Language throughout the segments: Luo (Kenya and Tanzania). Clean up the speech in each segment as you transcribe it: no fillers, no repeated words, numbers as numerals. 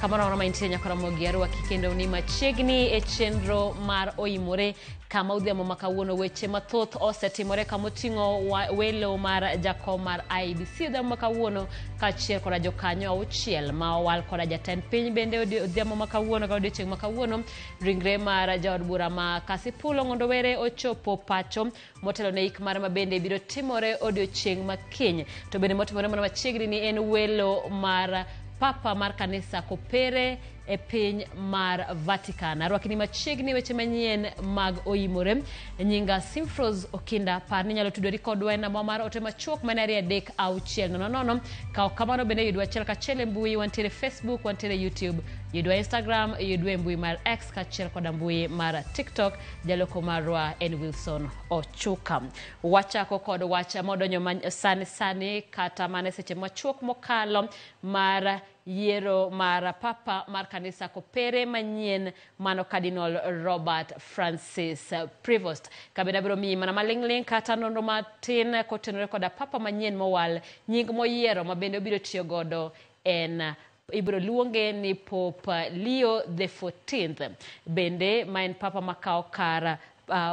Kamoro amora ma intie nyakoromogi arwaki kendo ni machiegni e chenro mar Oimore kama odhiambo ma kawuono weche mathoth osetimore kama oting'o welo mar jakom mar IEBC odhiambo ma kawuono kaachiel koda jokanyo auchiel ma owal koda jatend piny bende odhiambo ma kawuono kata odiochieng' ma kawuono ringre mar jaod bura ma Kasipul Ong'ondo Were ochopo pacho motelo ne ik mare ma bende biro timore odiochieng' ma kiny. To bende motimore mana machiegni ni en welo mar Papa mar kanisa Kopere e piny mar Vatican. Arwakini machiegni weche manyien mag Oimore. Nyinga Simfros Okinda, par ni inyalo tudori kodwa e namba mar ote machuok ma en 23600. Ka ok kamano bende yudwa achiel kachiel e mbui, wantiere Facebook, wantiere YouTube, yudwa Instagram, yudwa e mbui mar X kaachiel koda mbui mar TikTok. Jaloko marwa en Wilson Ochuka. Wachako kod wach modonjo sani sani kata mana e seche machuok mokalo mar yiero mar Papa mar kanisa Kopere manyien mano Cardinal Robert Francis Prevost. Kabende abiro miyi mana maling'ling' kata nonro matin kotenore koda Papa manyien mowal, nying moyiero ma bende obiro tiyo godo en ibiro luonge ni Pope Leo the 14th. Bende ma en Papa makawo kar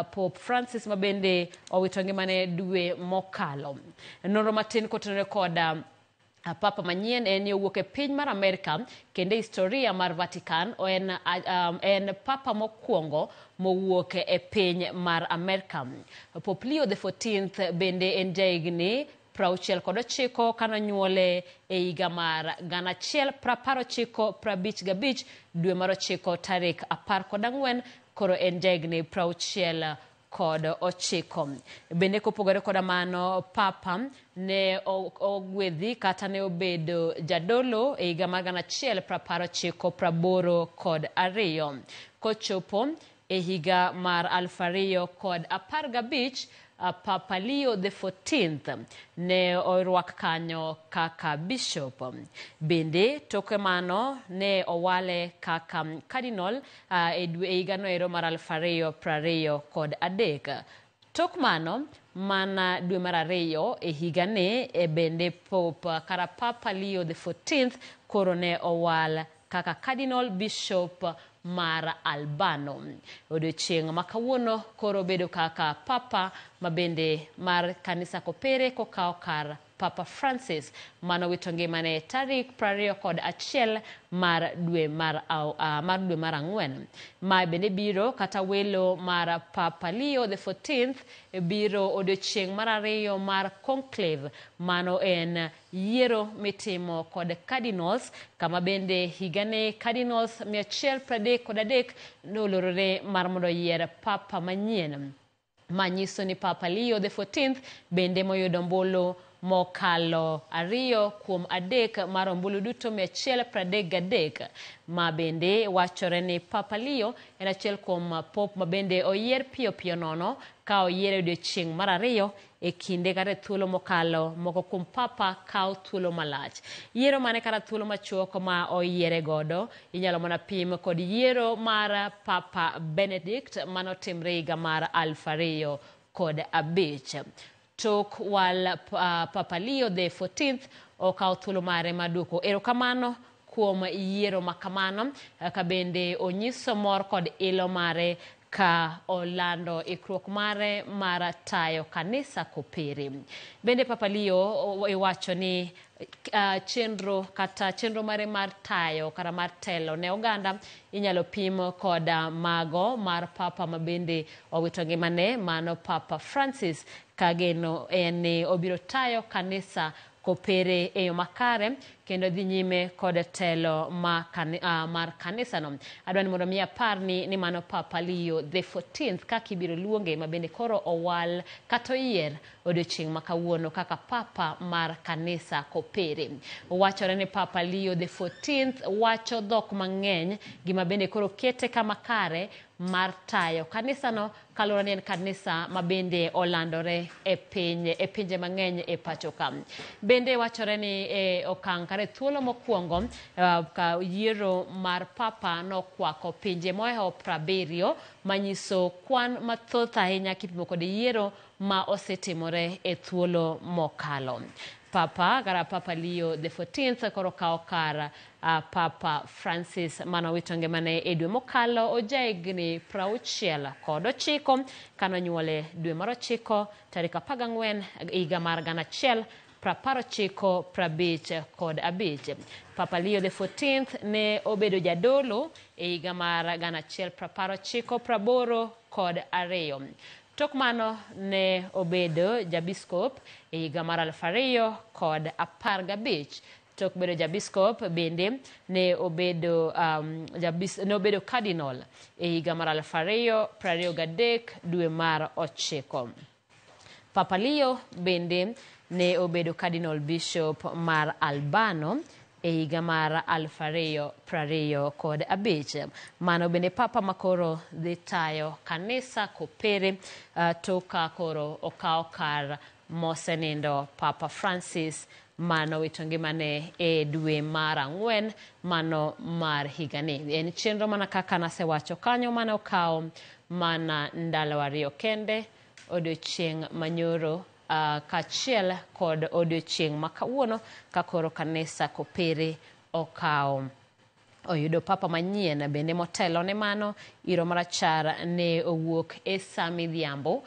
Pope Francis ma bende owito ngimane dwe mokalo. Nonro matin kotenore koda Papa manyien en ni owuok e piny mar Amerka kendo e historia mar Vatican en Papa mokwongo mowuok e piny mar Amerka. Pope Leo the 14th bende en jahigni 69 kanonyuole e higa mar 1955 dwe mar 9 tarik 14, koro en jahigni 69. Bende kopogore koda mano, Papa ne ogwedhi kata ne obedo jadolo e higa mar 1982. Kochopo e higa mar 2015, Papa Leo the 14th ne orwak kanyo kaka bishop. Bende toke mano ne owale kaka cardinal e higano ero mar 2023. Tok mano, mana dwe mar 2 e higani e bende Pope kara Papa Leo the 14th koro ne owal kaka Cardinal Bishop mar Albano. Odiochieng' ma kawuono koro bedo kaka Papa ma bende mar kanisa Kopere kokawo kar Papa Francis manowito ngimane tarik 21 mar dwe mar 4. Ma bende biro kata welo mar Papa Leo the 14th biro odiochieng' mar 2 mar conclave, mano en yiero mitimo kod cardinals, kama bende higani cardinals 133 nolorore mar mondo oyier Papa manyien. Ma nyiso ni Papa Leo the 14th bende moyudo ombulu mokalo 2 kuom 3 mar ombulu duto 133. Ma bende wachore ni Papa Leo en achiel kuom pop ma bende oyier piyo piyo nono ka oyiere odiochieng' mar 2 e kinde kata thuolo mokalo moko kuom Papa kawo thuolo malach. Yiero mane kata thuolo machuok ma oyiere godo inyalo mana pim kod yiero mar Papa Benedict manotimre higa mar 2005. Tok wal Papa Leo the 14th okawo thuolo mare mar duoko erokamano kuom yiero makamano, ka bende onyiso mor kod ilo mare ka olando ikruok mare mar tayo kanisa Kopere. Bende Papa Leo iwacho ni chenro kata chenro mare mar tayo kata mar telo ne oganda inyalo pim koda mago mar Papa ma bende owito ngimane mano Papa Francis, ka geno en ni obiro tayo kanisa Kopere e yo makare kendo dhi nyime kod telo mar kanisano. Adwa ni mondo mi apar ni mano Papa Leo the 14th kaka ibiro luonge ma bende koro owal kata oyier odiochieng' ma kawuono kaka Papa mar kanisa Kopere. Wachore ni Papa Leo the 14th wacho dhok mang'eny, gima bende koro kete kama kare mar tayo kanisano kaluwore ni en kanisa ma bende olandore e piny e pinje mang'eny e pacho ka. Bende wachore ni e okang' kata e thuolo mokwongo ka yiero mar Papa nokwako pinje mohewo 70 manyiso kwan mathoth ahinya kipimo kod yiero ma osetimore e thuolo mokalo. Papa kara Papa Leo the 14th koro kawo kar Papa Francis manowito ngimane e dwe mokalo ojahigni 69 kanonyuole dwe mar 9 tarik 14 higa mar 1955. Papa Leo the 14th ne obedo jadolo e higa mar 1982. Tok mano ne obedo jabiskop e higa mar 2015. Tok bedo jabiskop bende ne obedo ne obedo cardinal e higa mar 2023 dwe mar 9. Papa Leo bende ne obedo cardinal bishop mar Albano e higa mar 2025. Mano bende papa makoro dhi tayo kanisa kopere tok ka koro okawo kar mosenindo Papa Francis manowito ngimane e dwe mar 4 mano mar higani. En chenro mana kaka nasewacho kanyo mane okawo mana ndalo 2 kende, odiochieng' manyoro kaachiel kod odiochieng' ma kawuono ka koro kanisa kopere okawo oyudo papa manyien. Bende motelo ne mano iro marachar ne owuok e sa midhiambo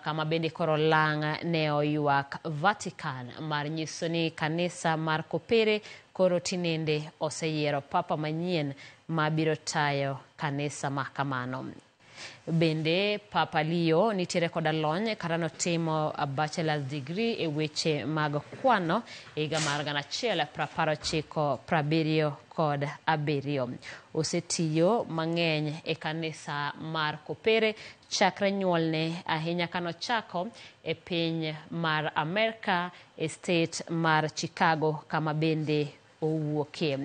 kama bende koro lang' ne oywak Vatican mar nyiso ni kanisa mar kopere koro tinende oseyiero papa manyien mabiro tayo kanisa ma kamano. Bende Papa Leo nitiere koda lony kata notimo a bachelor's degree e weche mag kwano e higa mar 1997. Osetiyo mang'eny e kanisa mar kopere chakre nyuolne ahinya kanochako e piny mar Amerka e state mar Chicago kama bende owuokie.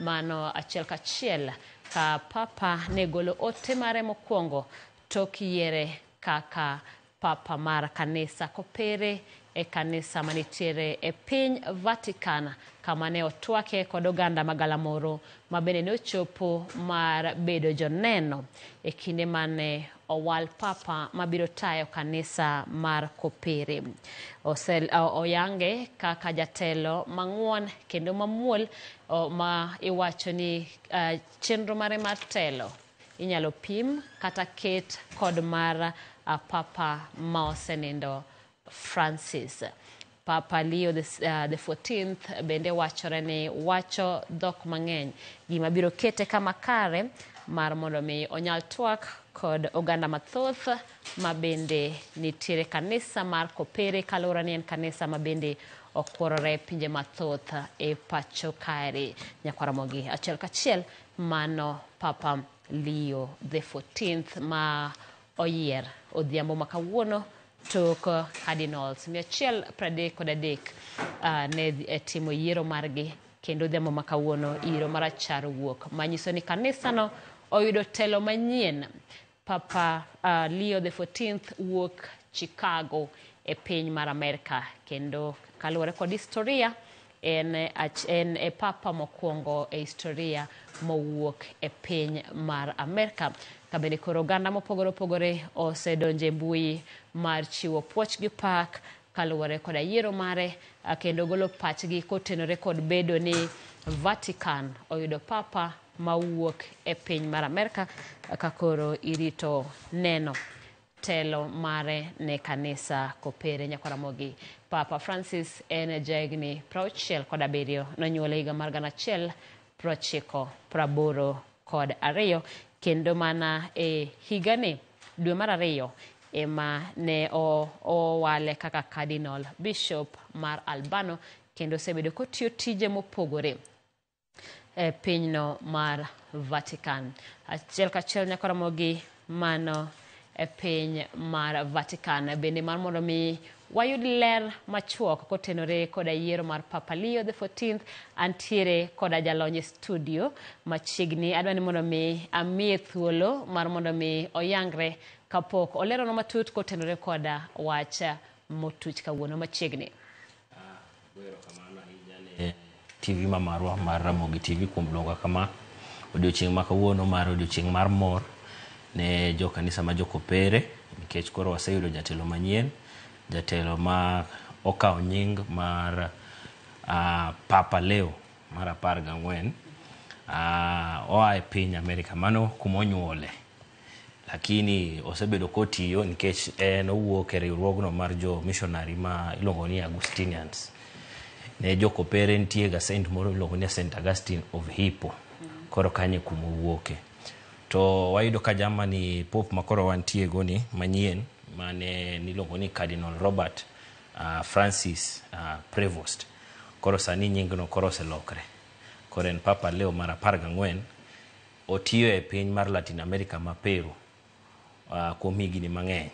Mano achiel kachiel ka papa ne golo ote mare mokwongo tok yiere kaka papa mar kanisa kopere e kanisa manitiere e piny Vatican kama ne otwake kod oganda magalamoro ma bende ne ochopo mar bedo joneno e kinde mane owal papa mabiro tayo kanisa mar kopere. Oyange kaka jatelo mang'won kendo mamuol ma iwacho ni chenro mare mar telo inyalo pim kata ket kod mar papa ma osenindo Francis. Papa Leo the 14th bende wachore ni wacho dhok mang'eny, gima biro kete kama kare mar mondo mi onyal twak kod oganda mathoth ma bende nitiere kanisa mar kopere kaluwore ni en kanisa ma bende okworore pinje mathoth e pacho kae. Nyakwaramogi achiel kachiel mano Papa Leo the 14th ma oyier odhiambo ma kawuono tok cardinals 133 ne timo yiero margi kendo odhiambo ma kawuono iro marachar wuok manyiso ni kanisano oyudo telo manyien. Papa Leo the 14th wuok Chicago e piny mar Amerka kendo kaluwore kod historia en e papa mokwongo e historia mowuok e piny mar Amerka. Kabende koro oganda mopogore opogore osedonje mbui mar chiwo puoch gi pak kaluwore koda yiero mare kendo golo pachgi kotenore kod bedo ni Vatican oyudo papa mawuok e piny mar Amerka ka koro irito neno telo mare ne kanisa kopere. Nyakwaramogi, Papa Francis en jahigni 67 nonyuole higa mar 1982 kendo mana e higani dwe mar 2 ema ne owale kaka Cardinal Bishop mar Albano kendo osebedo kotiyo tije mopogore e pinyno mar Vatican. Achiel kachiel nyakwaramogi mano e piny mar Vatican. Bende mar mondo mi wayud ler machuok kotenore koda yiero mar Papa Leo the 14th, antiere koda jalony e studio machiegni. Adwa ni mondo mi amiye thuolo mar mondo mi oyangre kapok olerono matut kotenore koda wach motuch kawuono machiegni. TV ma marwa mar Ramogi TV kuom luonga kama odiochieng' ma kawuono mar odiochieng' mar mor ne jo kanisa ma jokopere nikech koro waseyudo jatelo manyien, jatelo ma okawo nying mar Papa Leo mar 14. Oa e piny Amerika, mano kuma onyuole. Lakini osebedo kotiyo nikech en owuok e riwruogno mar jo missionary ma iluongo ni Augustinians. Ne jokopere nitie ga saint moro iluongo ni Saint Augustine of Hippo. Koro kanyo e kuma owuoke. To wayudo ka jamani Pope makoro wantie go ni manyien mane niluongo ni Cardinal Robert Francis Prevost. Koro sani nyingno koro oselokre. Koro en Papa Leo mar 14. Otiyo e piny mar Latin America ma Peru kuom higni mang'eny.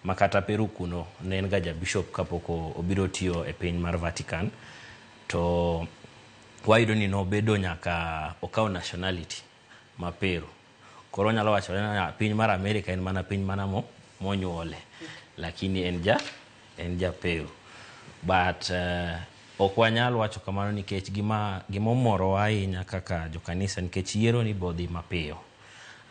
Ma kata Peru kuno ne en ga ja bishop kapok obiro tiyo e piny mar Vatican. To wayudo ni nobedo nyaka okawo nationality ma Peru. Koro onyalo wacho ni piny mar Amerika en mana piny mana monyuole. Lakini en ja Peru. But ok wanyal wacho kamano nikech gima omorowa ahinya kaka jokanisa nikech yiero ni bodhi mapiyo.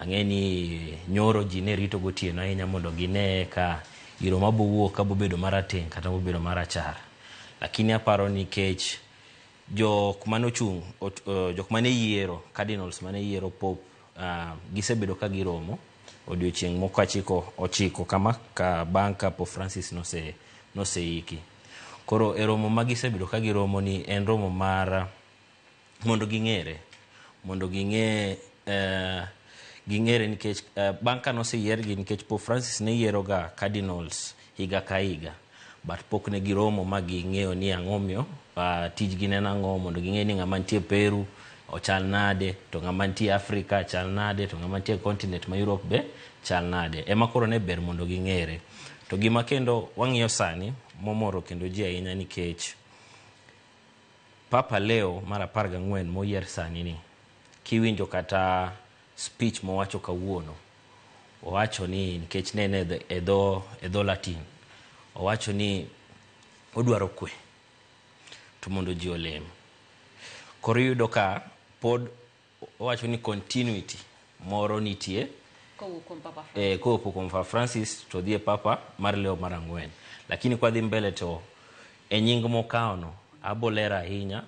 Ang'e ni nyoro ji ne rito gotieno ahinya mondo gine ka iro mabowuok ka bobedo marateng' kata bobedo marachar. Lakini aparo nikech jok manochung' jok mane yiero cardinals mane yiero Pope gisebedo ka giromo odiochieng' moko achiko ochiko kama ka bang' ka Pope Francis noseiki. Koro e romo ma gisebedo ka giromo ni en romo mar mondo ging'ere mondo ging'e ging'ere nikech bang' ka noseyiergi nikech Pope Francis ne yiero ga cardinals higa ka higa but pok ne giromo ma ging'eyo ni ang'o miyo tijgi ne en ang'o mondo ging'e ni ng'ama nitie Peru ochal nade to ng'ama nitie Africa chal nade to ng'ama nitie continent ma Europe be chal nade ema koro ne ber mondo ging'ere to gima kendo wang'iyo sani momoro kendo ji ahinya nikech Papa Leo mar 14 moyier sani ni kiwinjo kata speech mowacho kawuono owacho ni nikech ne en e dho Latin owacho ni odwaro kwe to mondo ji olem koro iyudo ka pod owacho ni continuity moro nitie kowuok kuom Papa Francis. Kowuok kuom Papa Francis to dhi e Papa mar Leo mar 4 lakini kwadhi mbele to e nying mokawono abolero ahinya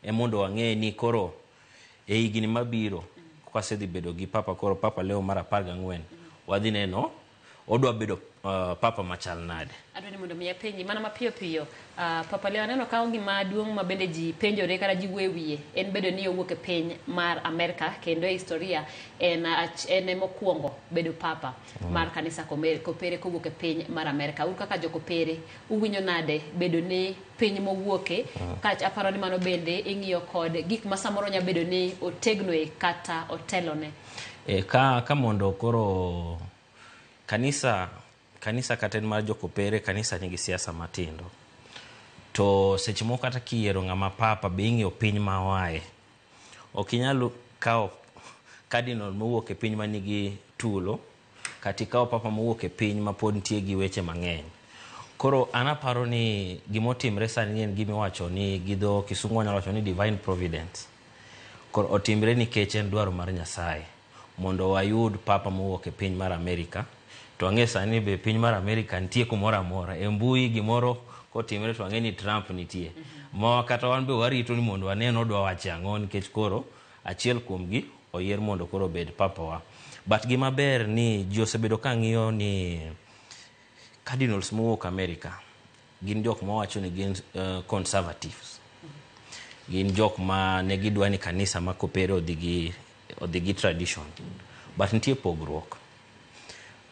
e mondo wang'e ni koro e higni mabiro kwasedhi bedo gi Papa koro Papa Leo mar 14 wadhi neno odwa bedo Papa machal nade. Adwa ni mondo mi apenji mana mapiyo piyo Papa Leo aneno ka gima duong' ma bende ji penjore kata ji wuoyo e wiye en bedo ni owuok e piny mar Amerka kendo e historia en emokwongo bedo papa mar kanisa kopere kowuok e piny mar Amerka. Un kaka jokopere uwinjo nade bedo ni piny mowuoke ka aparo ni mano bende ing'iyo kod gik ma samoro nya bedo ni otegnoe kata otelone. Ka mondo koro kanisa kata en mar jokopere kanisa nigi siasa matindo to seche moko kata kiyiero ng'ama papa be ing'iyo piny ma oaye ok inyal kawo cardinal mowuok e piny manigi tulo kata ikawo papa mowuok e piny ma pod nitie gi weche mang'eny. Koro an aparo ni gimotimre sani en gimiwacho ni gi dho kisungu wanyalo wacho ni divine providence. Koro otimre nikech en dwaro mar Nyasaye mondo wayud papa mowuok e piny mar Amerika to ang'e sani be piny mar Amerika nitie kumoro amora e mbui gimoro kotimre to ang'e ni Trump nitie ma kata wan be warito ni mondo wane odwa wacho ang'o nikech koro achiel kuomgi oyier mondo koro obed papa wa. But gima ber ni ji osebedo ka ng'iyo ni cardinals mowuok Amerika gin jok mawacho ni gin conservatives gin jok ma ne gidwa ni kanisa ma kopere odhi gi tradition but nitie pogruok.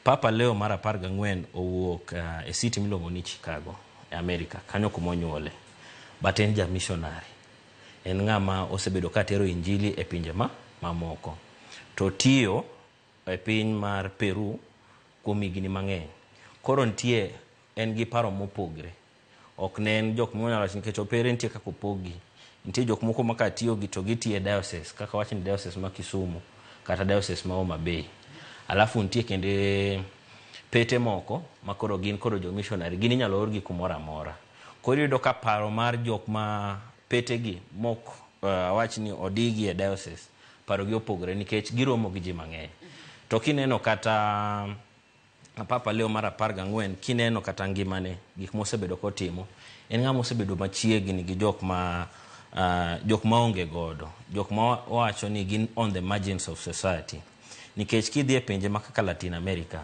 Papa Leo mar 14 owuok e city miluongo ni Chicago e Amerika kanyo kuma onyuole but en ja missionary en ng'ama osebedo ka tero injili e pinje ma mamoko to tiyo e piny mar Peru kuom higni mang'eny koro nitie en gi paro mopogre ok ne en jok monyalo wacho nikech opere nitie kaka opoggi nitie jok moko ma katiyo gi to gitiyo e diocese kaka wach ni diocese ma Kisumu kata diocese ma Homa Bay alafu nitie kende pete moko ma koro gin koro jo missionary gin inyalo orgi kumoro amora koro iyudo ka paro mar jok ma petegi mok awach ni odigi e diocese paro gi opogore nikech giromo gi ji mang'eny to kineno kata Papa Leo mar 14 kineno kata ngimane, gik mosebedo kotimo, en ng'ama osebedo machiegni gi jok ma jok maonge godo, jok ma wacho ni gin on the margins of society. Nikech kidhi e pinje ma kaka Latin America,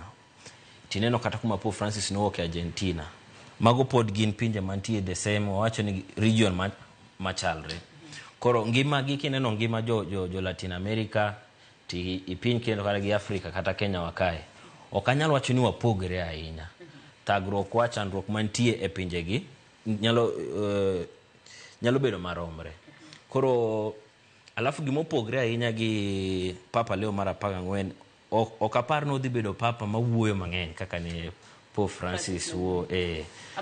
tineno kata kuma Pope Francis nowuok e Argentina, mago pod gin pinje mantie the same, wawacho ni region machalre. Koro ngima gi kineno ngima jo Latin America ti ipiny kendo kata gi Afrika kata Kenya wa kae, ok anyal wacho ni wapogre ahinya. Thagruok wa, chandruok mantie e pinjegi nyalo bedo maromre. Koro alafu gimopogre ahinya gi Papa Leo mar 14, ok apar ni odhi bedo papa mawuoyo mang'eny kaka ne Pope Francis wuo.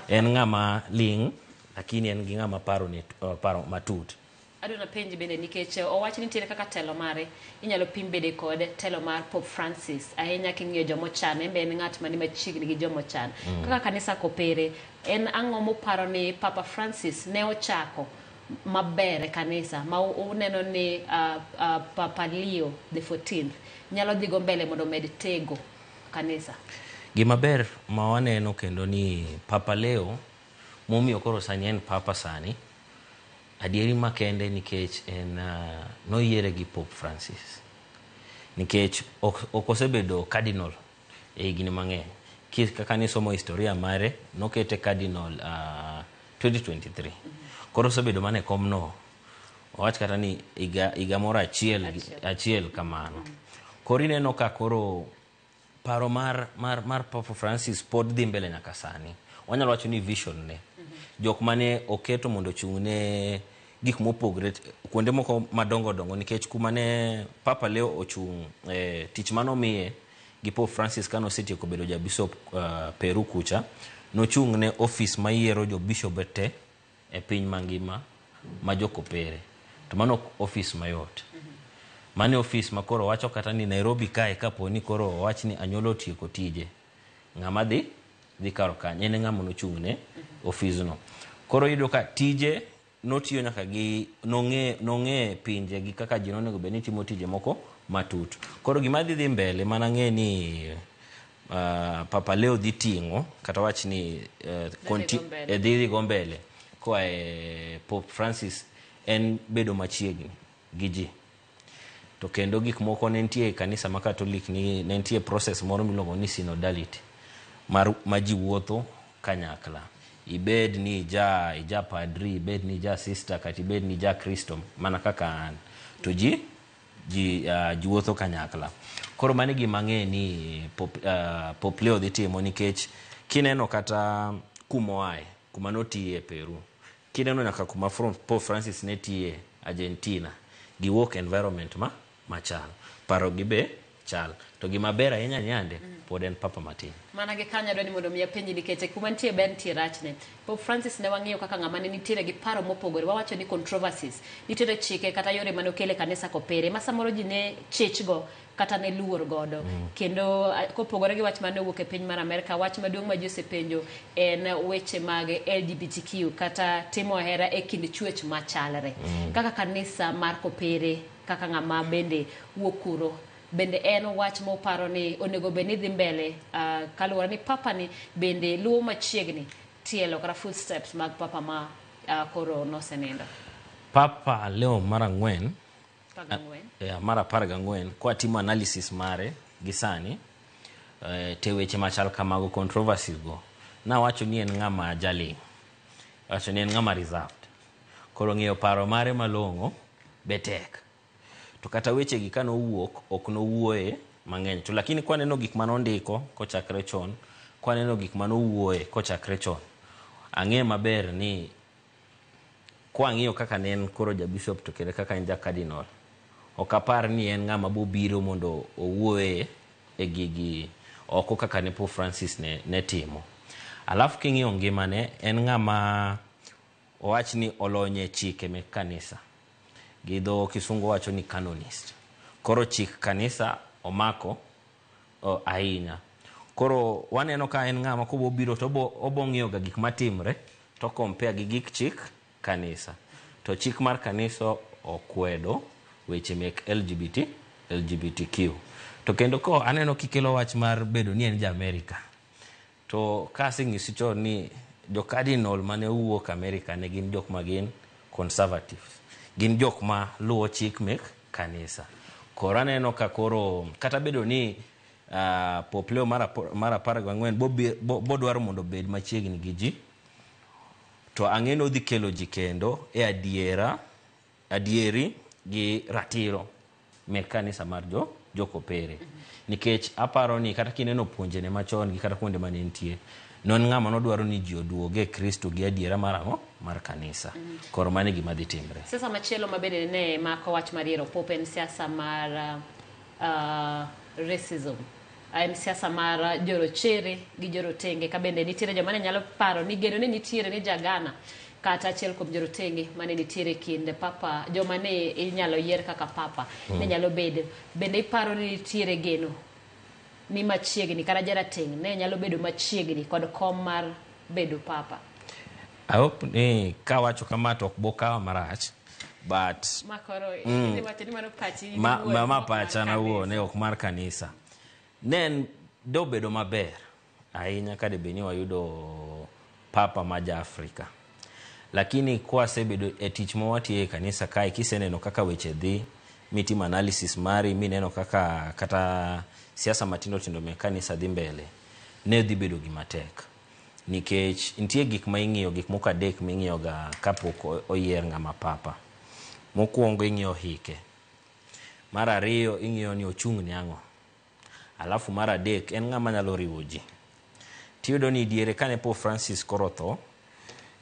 En ng'ama ling', lakini en gi ng'ama paro matut. Adwa napenji bende nikech owach ni nitiere kaka telo mare inyalo pim bende kod telo mar Pope Francis, ahinya king'iyo jomochan, en be en ng'at mani machiegni gi jomochan. Kaka kanisa kopere, en ang'o muparo ni Papa Francis ne ochako maber e kanisa ma uneno ni Papa Leo the 14th nyalo dhi go mbele mondo omed tego kanisa? Gima ber ma waneno kendo ni Papa Leo momiyo koro sani en papa sani, adieri makende nikech en noyiere gi Pope Francis. Nikech ok osebedo cardinal e higni mang'eny. Kaka nisomo historia mare, nokete cardinal 2023. Koro osebedo mana e komno, owach kata ni higa moro achiel kamano. Koro ineno ka koro paro mar Papa Francis pod dhi mbele nyaka sani. Wanyalo wacho ni vision ne. Jok mane oketo mondo ochung' ne gik mopogre kuonde moko madongo dongo, nikech kuma ne Papa Leo ochung' tich manomiye gi Pope Francis kane osetieko bedo ja bishop Peru kucha, nochung' ne ofis mayiero jo bishop te e piny mangima ma jokopere. To mano ok ofis mayot. Mano e ofis ma koro wacho kata ni Nairobi kae kapo ni koro owach ni anyuola otieko tije, ng'ama dhi karo kanyo en e ng'ama nochung' ne ofisno. Koro iyudo ka tije notiyo nyaka gi nong'e pinje gi kaka ji nonego bed ni timo tije moko matut. Koro gima dhi mbele mana ng'e ni Papa Leo dhi ting'o kata wach ni dhi go mbele koa e Pope Francis en bedo machiegni gi ji. To kendo gik moko ne nitie e kanisa ma Katolik ni ne nitie process moro miluongo ni synodality mar ma ji wuotho kanyakla. Ibed ni ija padri, ibed ni ija sister, kata ibed ni ija Kristo mana kaka an, to ji wuotho kanyakla. Koro mano e gima ang'e ni Pope Leo dhi timo, nikech kineno kata kumoaye, kuma notiye Peru, kineno nyaka kuma Pope Francis ne tiye Argentina, giwuok environment machal, paro gi be chal. To gima ber ahinya nyande pod en papa matin. Mana gi kanyo adwa ni mondo mi apenji, nikech kuma nitie ber nitie rachne. Pope Francis ne wang'iyo kaka ng'ama ne nitiere gi paro mopogore, wawacho ni controversies, nitiere chike kata yore mane okele kanisa kopere ma samoro ji ne chich go kata ne luor godo. Kendo kopogore gi wach mane owuok e piny mar Amerka, wach maduong' ma ji osepenjo en weche mag LGBTQ kata timo hera e kind chwech machalre. Kaka kanisa mar kopere, kaka ng'ama bende wuok kuro, bende en wach moparo ni onego bed ni dhi mbele kaluwore ni papa ni bende luwo machiegni tielo kata footsteps mag papa ma koro nosenindo. Papa Leo mar 4, mar 14, kwa timo analysis mare gi sani, te weche machal kamago, controversies go, nawacho ni en ng'ama jaling', wacho ni en ng'ama reserved. Koro ng'eyo paro mare malong'o be tek. To kata weche gi kane owuok, ok nowuoye mang'eny. To lakini kwaneno gik mane ondiko kochakre chon, kwaneno gik mane owuoye kochakre chon, ang'e maber ni kwang'iyo kaka ne en koro ja bishop to kendo kaka en ja cardinal, ok apar ni en ng'ama bobiro mondo owuoye e gigi oko kaka ne Pope Francis ne timo. Alafu king'iyo ngimane, en ng'ama owach ni olony e chike mek kanisa. Gi dho kisungu wacho ni canonist. Koro chik kanisa omako ahinya. Koro waneno ka en ng'ama kobiro to obo ng'iyo ga gik matimre to compare gi gik chik kanisa. To chik mar kanisa okwedo weche mek LGBTQ. To kendo ko aneno kikelo wach mar bedo ni en ja Amerika, to kaseng'isi chon ni jo cardinal mane owuok Amerika ne gin jok ma gin conservatives, gin jok ma luwo chik mek kanisa. Koro aneno ka koro kata bedo ni Pope Leo mar 14 bodwaro mondo obed machiegni gi ji, to ang'e ni odhi kelo ji kendo e adiera, adieri gi ratiro mek kanisa mar jokopere. Nikech aparo ni kata kineno puonjene machon gi kata kuonde mane nitie, ne en ng'ama nodwaro ni ji oduoge e Kristo gi adiera mar ang'o? Mar kanisa. Koro mano e gima dhi timre. Siasa machielo ma bende ne mako wach mar yiero Pope en siasa mar racism. En siasa mar jorochere gi jorotenge, ka bende nitiere joma ne nyalo paro ni geno ne nitiere ni ja Ghana kata achiel kuom jorotenge mane nitiere kind papa, joma ne inyalo yier kaka papa ne nyalo bedo. Bende iparo ni nitiere geno ni machiegni kata jarateng' ne nyalo bedo machiegni kod kom mar bedo papa? I hope ni kawacho kama to ok bokawa marach, but Makoro iwacho ni mano pachi ma, iwuon, ma, ma ok mar pacha na wuon kanisa. Ok mar kanisa. Ne en dobedo maber ahinya ka debed ni wayudo papa ma ja Afrika. Lakini kwasebedo e tich ma watiyo e kanisa kae, kiseneno kaka weche dhi, mitimo analysis mari, mineno kaka kata siasa matindo tindo mek kanisa dhi mbele, ne dhi bedo gima tek. Nikech nitie gik ma ing'iyo, gik moko adek ming'iyo ga kapok oyier ng'ama papa. Mokwongo ing'iyo hike. Mar ariyo ing'iyo ni ochung' ne ang'o. Alafu mar adek en ng'ama nyalo riwo ji. Tiyudo ni diere kane Pope Francis koro tho,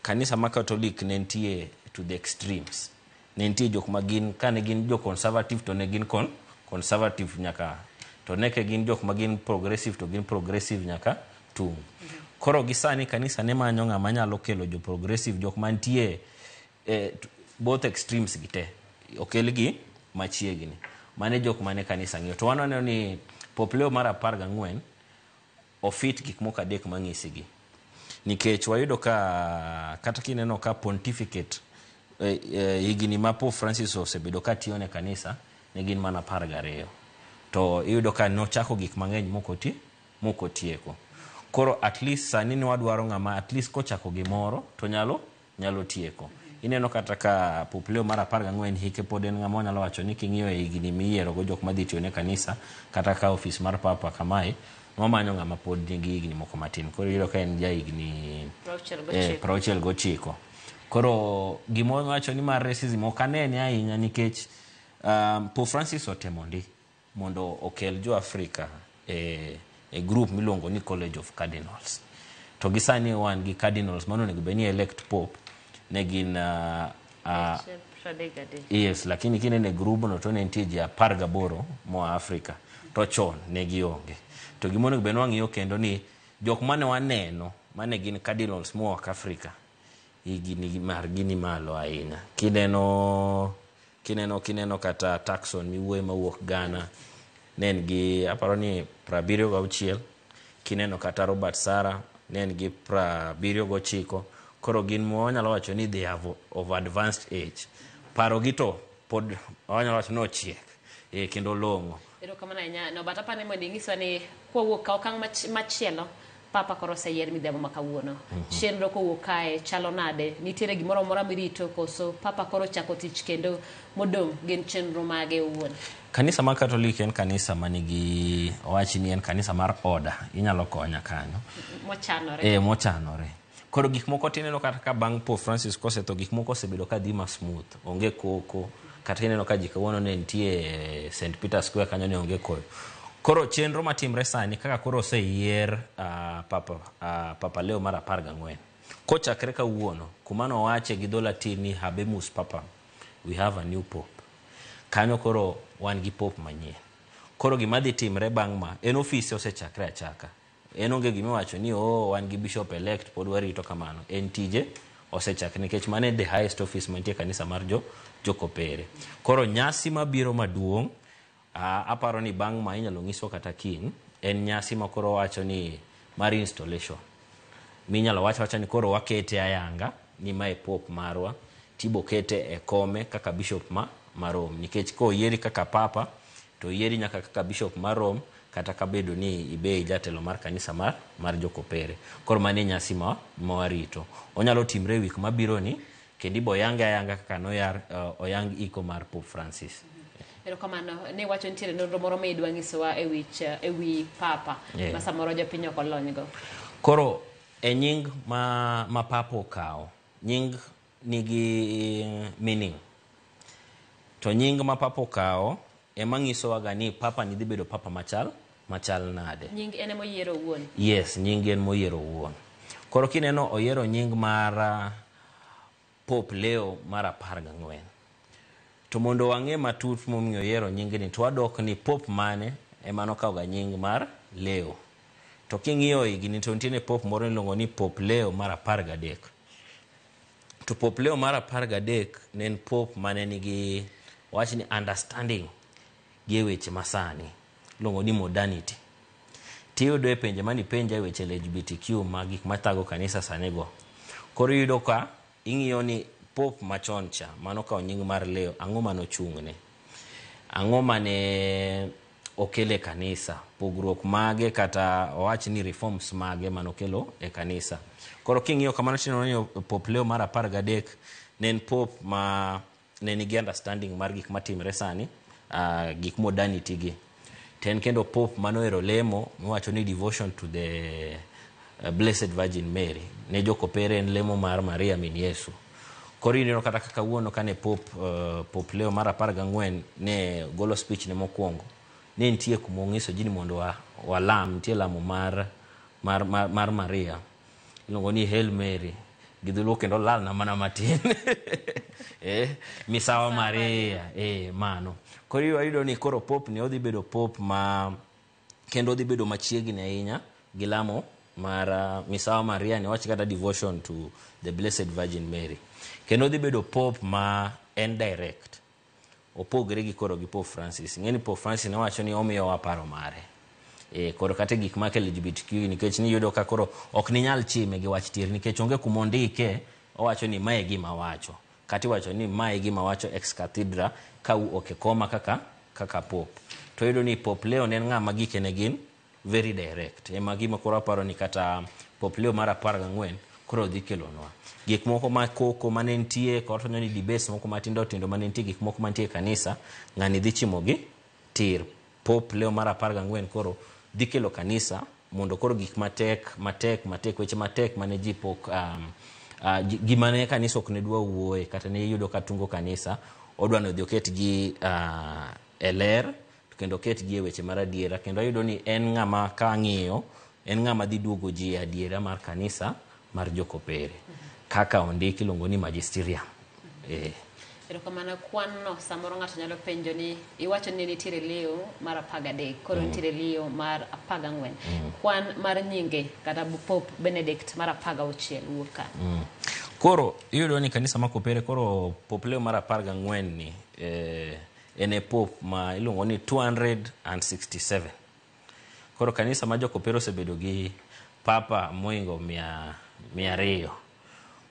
kanisa ma Catholic ne nitie to the extremes. Ne nitie jok ma gin, kane gin jo conservative to ne gin conservative nyaka, to ne ke gin jok ma gin progressive to gin progressive nyaka tung'. Koro gi sani kanisa ne manyo ng'ama nyalo kelo jo progressive, jok mantie both extremes gi te, okelgi machiegni. Mane jok mane kanisa ng'iyo. To wan waneno ni Pope Leo mar 14 ofit gik moko adek mang'isi gi. Nikech wayudo ka kata kineno ka pontificate higni ma Pope Francis osebedo ka tiyo ne kanisa ne gin mana 12. To iyudo ka nochako gik mang'eny mokotieko. Koro at least sani ne wadwaro ng'ama at least kochako gimoro to nyalo tieko. Ineno kata ka Pope Leo mar 14 hike pod en ng'ama wanyalo wacho ni king'iyo e higni miyiero go jok madhi tiyo ne kanisa kata ka ofis mar papa kamae, wamanyo ng'ama pod nigi higni moko matin. Koro iyudo ka en ja higni 69. 69. Koro gima wacho ni mar racism ok anene ahinya nikech Pope Francis otemo ndi mondo okel jo Afrika e group miluongo ni College of Cardinals. To gi sani wan gi cardinals mano onego bed ni elect Pope ne gin 33. Yes, lakini kineno e group no to ne nitie ji 18 moa Afrika to chon ne gionge. To gima onego bed ni wang'iyo kendo ni jok mane waneno mane gin cardinals moa Afrika higni margi ni malo ahinya. Kineno kata Turkson miwuoye mawuok Ghana ne en gi aparo ni 76. Kineno kata Robert Sarah ne en gi 79. Koro gin wanyalo wacho ni they have of advanced age. Paro gi to pod wanyalo wacho ni ochiek kendo long'o. Erokamano ahinya. No, but apani mondo ing'iswa ni kowuok ka okang' machielo papa koro oseyier midhiambo ma kawuono. Chenro kowuok kae chalo nade? Nitiere gimoro amora mirito koso papa koro chako tich kendo modong' gin chenro mage owuon? Kanisa mar Catholic en kanisa manigi owach ni en kanisa mar order. Inyalo konya kanyo. Mochanore. Mochanore. Koro gik moko tineno kata ka bang' Pope Francis kosetho gik moko osebedo ka dhi ma smooth. Onge koko. Kata ineno ka ji kawuono ne nitie St. Peter Square kanyo ne onge koyo. Koro chenro matimre sani kaka koro oseyier Papa Leo mar 14. Kochakre kawuono, kuma nowache gi dho Latin ni Habemus Papam, we have a new pope. Kanyo koro wan gi pope manyien. Koro gima dhi timre bang' ma, en ofise osechakre achaka. En onge gima iwacho ni oh, wan gi bishop elect pod warito kamano. En tije osechakre nikech mano e the highest office mantie e kanisa mar jokopere. Koro nyasi mabiro maduong', aparo ni bang' ma inyalo nyiswa kata kiny, en nyasi ma koro wacho ni mar installation. Minyalo wach wacha ni koro wakete ayanga ni mae pope marwa, tibo kete e kome kaka bishop ma Rome. Nikech koyieri kaka papa, to oyieri nyaka kaka bishop mar Rome kata kabedo ni ibe jatelo mar kanisa mar jokopere. Koro mano e nyasi ma warito. Onyalo timre wik mabiro ni kendo ibo yange ayanga kaka noyar oyang iko mar Pope Francis. Erokamano. Ne wacho nitiere nonro moro ma idwa nyisowa e wich e wi papa ma samoro jopiny ok olony go. Koro e nying ma papa okawo, nying nigi meaning. To nying ma papa okawo ema nyisowaga ni papa ni dhi bedo papa machal nade. Nying en ema oyiero owuon. Yes, nying en moyiero owuon. Koro kineno oyiero nying mar Pope Leo mar 14. To mondo wang'e matut momiyo oyiero nyingni, to wadok ni Pope mane ema nokawoga nying mar Leo. To king'iyo higni to nitiere Pope moro miluongo ni Pope Leo mar 13. To Pope Leo mar 13 ne en Pope mane nigi wach ni understanding gi weche masani, iluongo ni modernity. Tiyudo e penje mani penja e weche LGBTQ ma gik mathago kanisa sani go. Koro iyudo ka ing'iyo ni Pope machon cha manokawo nying mar Leo, ang'o manochung'ne? Ang'o mane okelo e kanisa? Pogruok mage kata owach ni reforms mage manokelo e kanisa? Koro king'iyo kamano tineno ni Pope Leo mar 13 ne en Pope ma ne nigi understanding mar gik matimre sani, gik modernity gi. To en kendo Pope manohero lemo miwacho ni devotion to the Blessed Virgin Mary. Ne jokopere en lemo mar Maria min Yesu. Koro ineno kata kaka kawuono kane Pope Leo mar 14 ne golo speech ne mokwongo, ne nitie kuma ong'iso ji ni mondo walam, nitie lamo mar Maria. Iluongo ni Hail Mary. Gi dholuo kendo lalna mana matin. Misawa Maria. Mano. Koro iyudo ni koro Pope ni odhi bedo Pope ma kendo odhi bedo machiegni ahinya gi lamo mar Misawa Maria ni wach kata devotion to the Blessed Virgin Mary. Kendo odhi bedo Pope ma en direct. Opogre gi koro gi Pope Francis. Ing'e ni Pope Francis ne wacho ni omiyowa paro mare. Koro kata gik ma LGBTQ nikech niyudo ka koro ok ninyal chime gi wach tir nikech onge kuma ondike owacho ni mae gima wacho. Kata iwacho ni mae gima wacho ex cathedra ka wuok e koma kaka Pope. To iyudo ni Pope Leo ne en ng'ama gike ne gin very direct. Ema gima koro aparo ni kata Pope Leo mar 14 koro dhi kelonwa. Gik moko ma koko mane nitie, koro ni debates moko matindo tindo mane nitie, gik moko mantie e kanisa, ng'ani dhi chimogi tir. Pope Leo mar 14 koro dhi kelo kanisa mondo koro gik matek, matek, matek, weche matek mane ji pok, gima ne kanisa ok ne dwa wuoye, kata ne iyudo ka tungo kanisa, odwa ni odhi oketgi e ler, kendo oketgi e weche mar adiera. Kendo ayudo ni en ng'ama ka ang'iyo, en ng'ama dhi duogo ji e adiera mar kanisa mar jokopere. Kaka ondiki iluongo ni magisterium. Erokamano. Kwan no samoro ng'ato nyalo penjo ni iwacho ni nitiere Leo mar 13, koro nitiere Leo mar 14. Kwan mar nyinge kata Pope Benedict mar 16 wuok ka. Koro iyudo ni kanisa ma kopere koro Pope Leo mar 14 ni en e Pope ma iluongo ni 267. Koro kanisa ma jokopere osebedo gi papa moingo 200.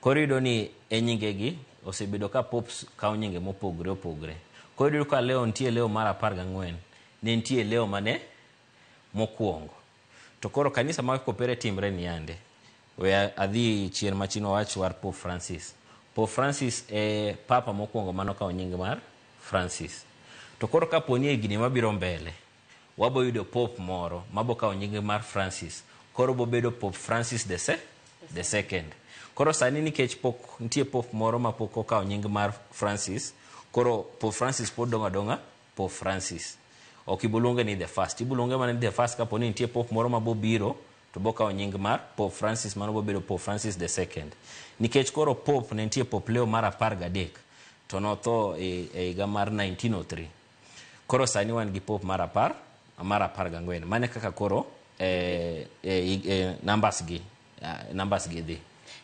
Koro iyudo ni e nyingegi osebedo ka popes kawo nyinge mopogore opogore. Koro iyudo ka Leo nitie Leo mar 14, ne nitie Leo mane mokwongo. To koro kanisa ma kopere timre niyande. We adhi chien machien wawach war Pope Francis. Pope Francis e papa mokwongo manokawo nying mar Francis. To koro kapo ni e higni mabiro mbele, wabo yudo Pope moro mabo kawo nying mar Francis. Koro bobedo Pope Francis the second. Koro sani nikech pok nitie Pope moro ma pok okawo nying mar Francis, koro Pope Francis pod dong' adong'a Pope Francis. Ok iboluonge ni the first. Iboluonge mana ni the first kapo ni nitie Pope moro ma bobiro to bokawo nying mar Pope Francis, mano bobedo Pope Francis the second. Nikech koro Pope ne nitie Pope Leo mar 13 to notho e higa mar 1903. Koro sani wan gi Pope mar 14. Mane kaka koro numbers gi dhi.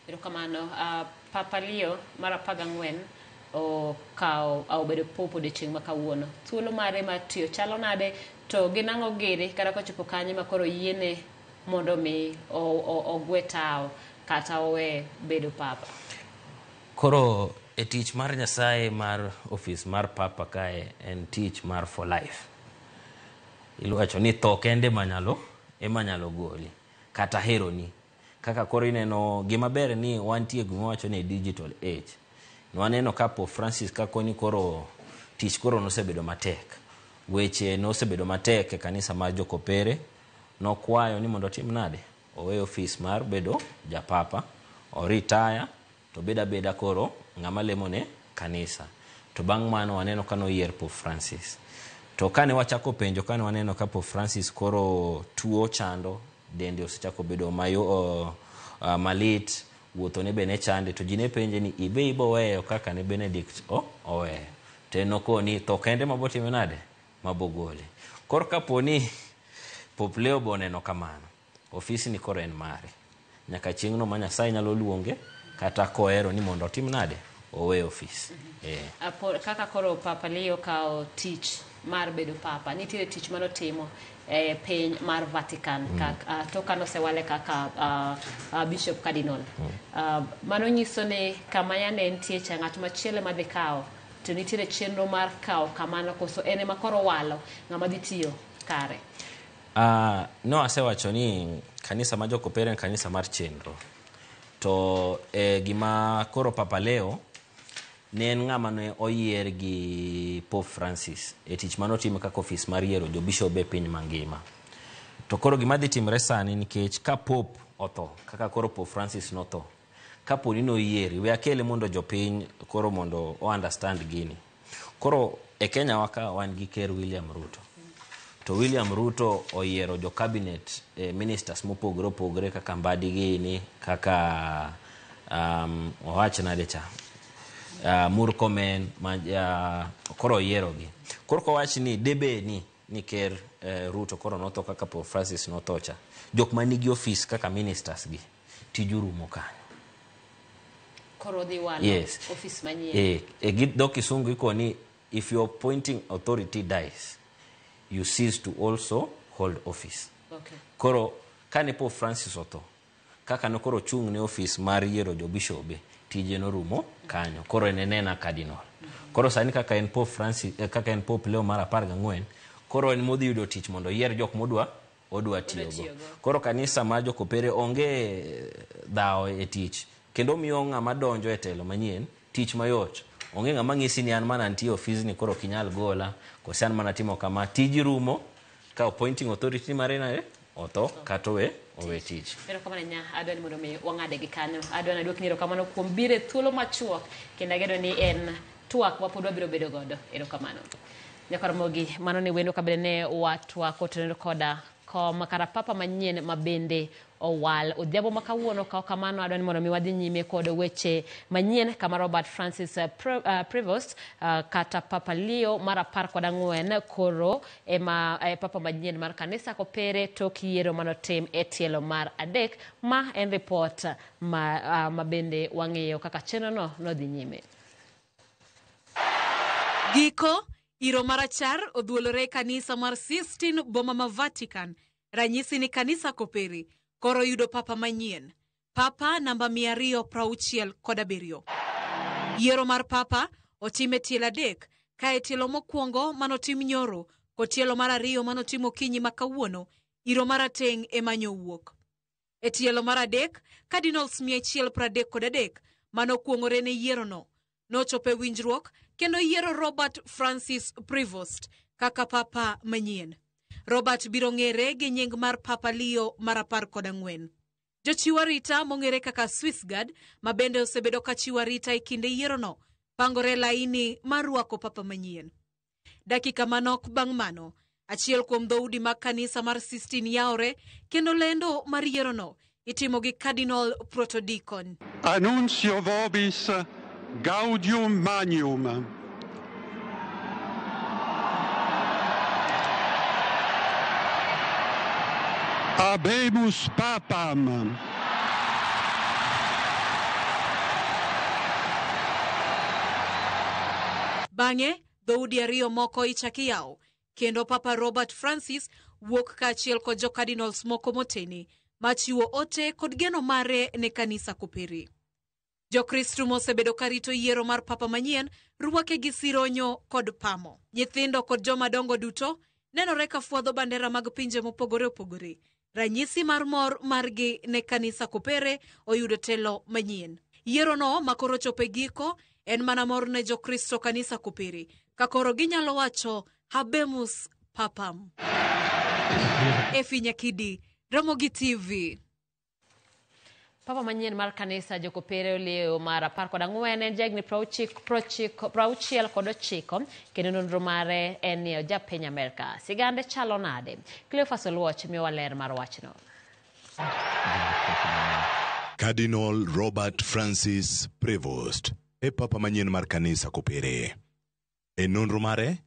Erokamano. Papa Leo mar 14 okawo obedo Pope odiochieng' ma kawuono. Thuolo mare mar tiyo chalo nade, to gin ang'o giri kata kochopo kanye ma koro yiene mondo mi ogwe tawo kata owe bedo papa? Koro e tich mar Nyasaye mar ofis mar papa kae en tich mar for life. Iwacho ni tho kende ema nyalo goli kata heroni. Kaka koro ineno gima ber ni wantie gima wacho ni digital age. Nwaneno ka Pope Francis ka koni koro tich koro nosebedo matek. Weche nosebedo matek e kanisa mar jokopere. Nokwayo ni mondo otim nade? Owe ofis mar bedo japapa, oritaya, to bed abeda koro ng'ama lemo ne kanisa. To bang' mano waneno ka noyier Pope Francis. To kane wachako penjo, kane waneno ka Pope Francis koro tuo chando, dende osechako bedo malit, wuotho ne be ne chande, to ji ne penje ni ibe ibo weyo kaka ne Benedict oweyo. To en nokoni tho kende mabotime nade? Mabogole. Koro kapo ni Pope Leo bo oneno kamano, ofisi ni koro en mare. Nyaka chieng'no ma Nyasaye nyalo luonge, kata kohero ni mondo otim nade? Owe ofis. Kaka koro Papa Leo kawo tich mar bedo papa, nitiere tich manotimo e piny mar Vatican to kanosewale kaka Bishop Cardinal. Mano nyiso ni kama yande entie cha ng'at machielo madhi kawo, to nitiere chenro mar kawo kamano koso en ema koro walo ng'ama dhi tiyo kare? No asewacho ni kanisa ma jokopere en kanisa mar chenro. To gima koro Papa Leo ne en ng'ama ne oyier gi Pope Francis e tich manotimo kaka ofis mar yiero jobishobe e piny mangima. To koro gima dhi timre sani nikech ka Pope otho, kaka koro Pope Francis notho, kapo ni noyieri, we akele mondo jopiny koro mondo o understand gini. Koro e Kenya wa ka wan gi Ker William Ruto. To William Ruto oyiero jo cabinet ministers mopogore opogore kaka Mbadi gini, kaka owach nade cha, Murkomen, koro oyierogi. Koro kowach ni debe ni Ker Ruto koro notho kaka Pope Francis notho cha, jok manigi ofis kaka ministers gi, tij orumo kanyo. Koro dhi walo Yes. ofis manyien. E gi dho kisungu ikoni if your appointing authority dies, you cease to also hold office. Koro kane Pope Francis otho, kaka ne koro ochung' ne ofis mar yiero jobishobe, tije norumo kanyo. Koro en enena cardinal. Koro sani kaka en Pope Francis, kaka en Pope Leo mar 14, koro en modhi yudo tich mondo oyier jok modwa odwa tiyogo. Koro kanisa mar jokopere onge dhawo e tich, kendo miyo ng'ama donjo e telo manyien tich mayot. Onge ng'ama ng'isi ni an mana nitie ofis ni koro ok inyal gola, kose an mana timo kama. Tiji rumo ka appointing authority mare nade otho kata owe tich. Erokamano ahinya, adwa ni mondo mi wang'ade gi kanyo. Adwa ni aduokni erokamano kuom biro e thuolo machuok, kendo ageno ni en twak ma pod wabiro bedo godo. Erokamano. Nyakoromogi, mano ne wendo kabende ne watwak kotenore koda kom kara papa manyien ma bende owal odhiambo ma kawuono. Ka ok kamano, adwa ni mondo mi wadhi nyime kod weche manyien kama Robert Francis Prevost kata Papa Leo mar 14 koro ema papa manyien mar kanisa kopere tok yiero manotim e tielo mar 3. Ma en report ma bende wang'eyo kaka chenrono nodhi nyime. Giko, iro marachar odhuolore e kanisa mar Sistine boma ma Vatican. Ranyisi ni kanisa kopere koro yudo papa manyien, papa namba 267. Yiero mar papa otim e tielo 3, ka e tielo mokwongo manotim nyoro kod tielo mar 2 manotim okinyi ma kawuono, iro marateng' ema nyowuok. E tielo mar 3, cardinals 133 manokuong'ore ne yierono nochopo e winjruok kendo yiero Robert Francis Prevost kaka papa manyien. Robert biro ng'ere gi nying mar Papa Leo mar 14. Jochiw arita mong'ere kaka Swiss Guard ma bende osebedo ka chiwo arita e kinde yierono pangore laini mar rwako papa manyien. Dakika manok bang' mano, achiel kuom dhoudi mag kanisa mar Sistine yawore kendo lendo mar yierono itimo gi Cardinal Protodicon. Annuncio vobis gaudium magnum. Habemus papam. Bang'e, dhoudi ariyo moko ichak iyawo, kendo Papa Robert Francis wuok kaachiel kod jo cardinals moko motene machiwo ote kod geno mare ne kanisa kopere. Jokristo mosebedo karito yiero mar papa manyien rwake gi sironyo kod pamo. Nyithindo kod joma dongo duto Nenore ka fwadho bandera mag pinje mopogore opogore. Ranyisi mar mor margi ne kanisa Kopere oyudo telo manyien. Yierono makoro chopo e giko en mana mor ne Jokristo kanisa Kopere ka koro ginyalo wacho Habemus Papam. Efi Nyakidi, Ramogi TV. Papa manyien mar kanisa Jokopere Leo mar 14 en jahigni 69 kendo nonro mare en ni japiny Amerka. Sigande chalo nade? Cleophas Oluoch miyowa ler mar wachno. Cardinal Robert Francis Prevost e papa manyien mar kanisa Kopere. E nonro mare,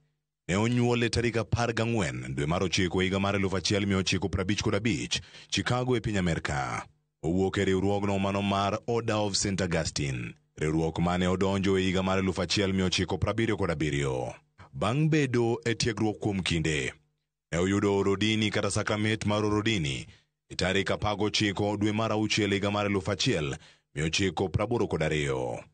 ne onyuole tarik 14 dwe mar 9 higa mar 1955 Chicago e piny Amerka. Owuok e riwruogno mano mar Order of St. Augustine, riwruok mane odonjo e higa mar 1977. Bang' bedo e tiegruok kuom kinde, ne oyudo orodini kata sakramet mar orodini e tarik 19 dwe mar 6 higa mar 1982.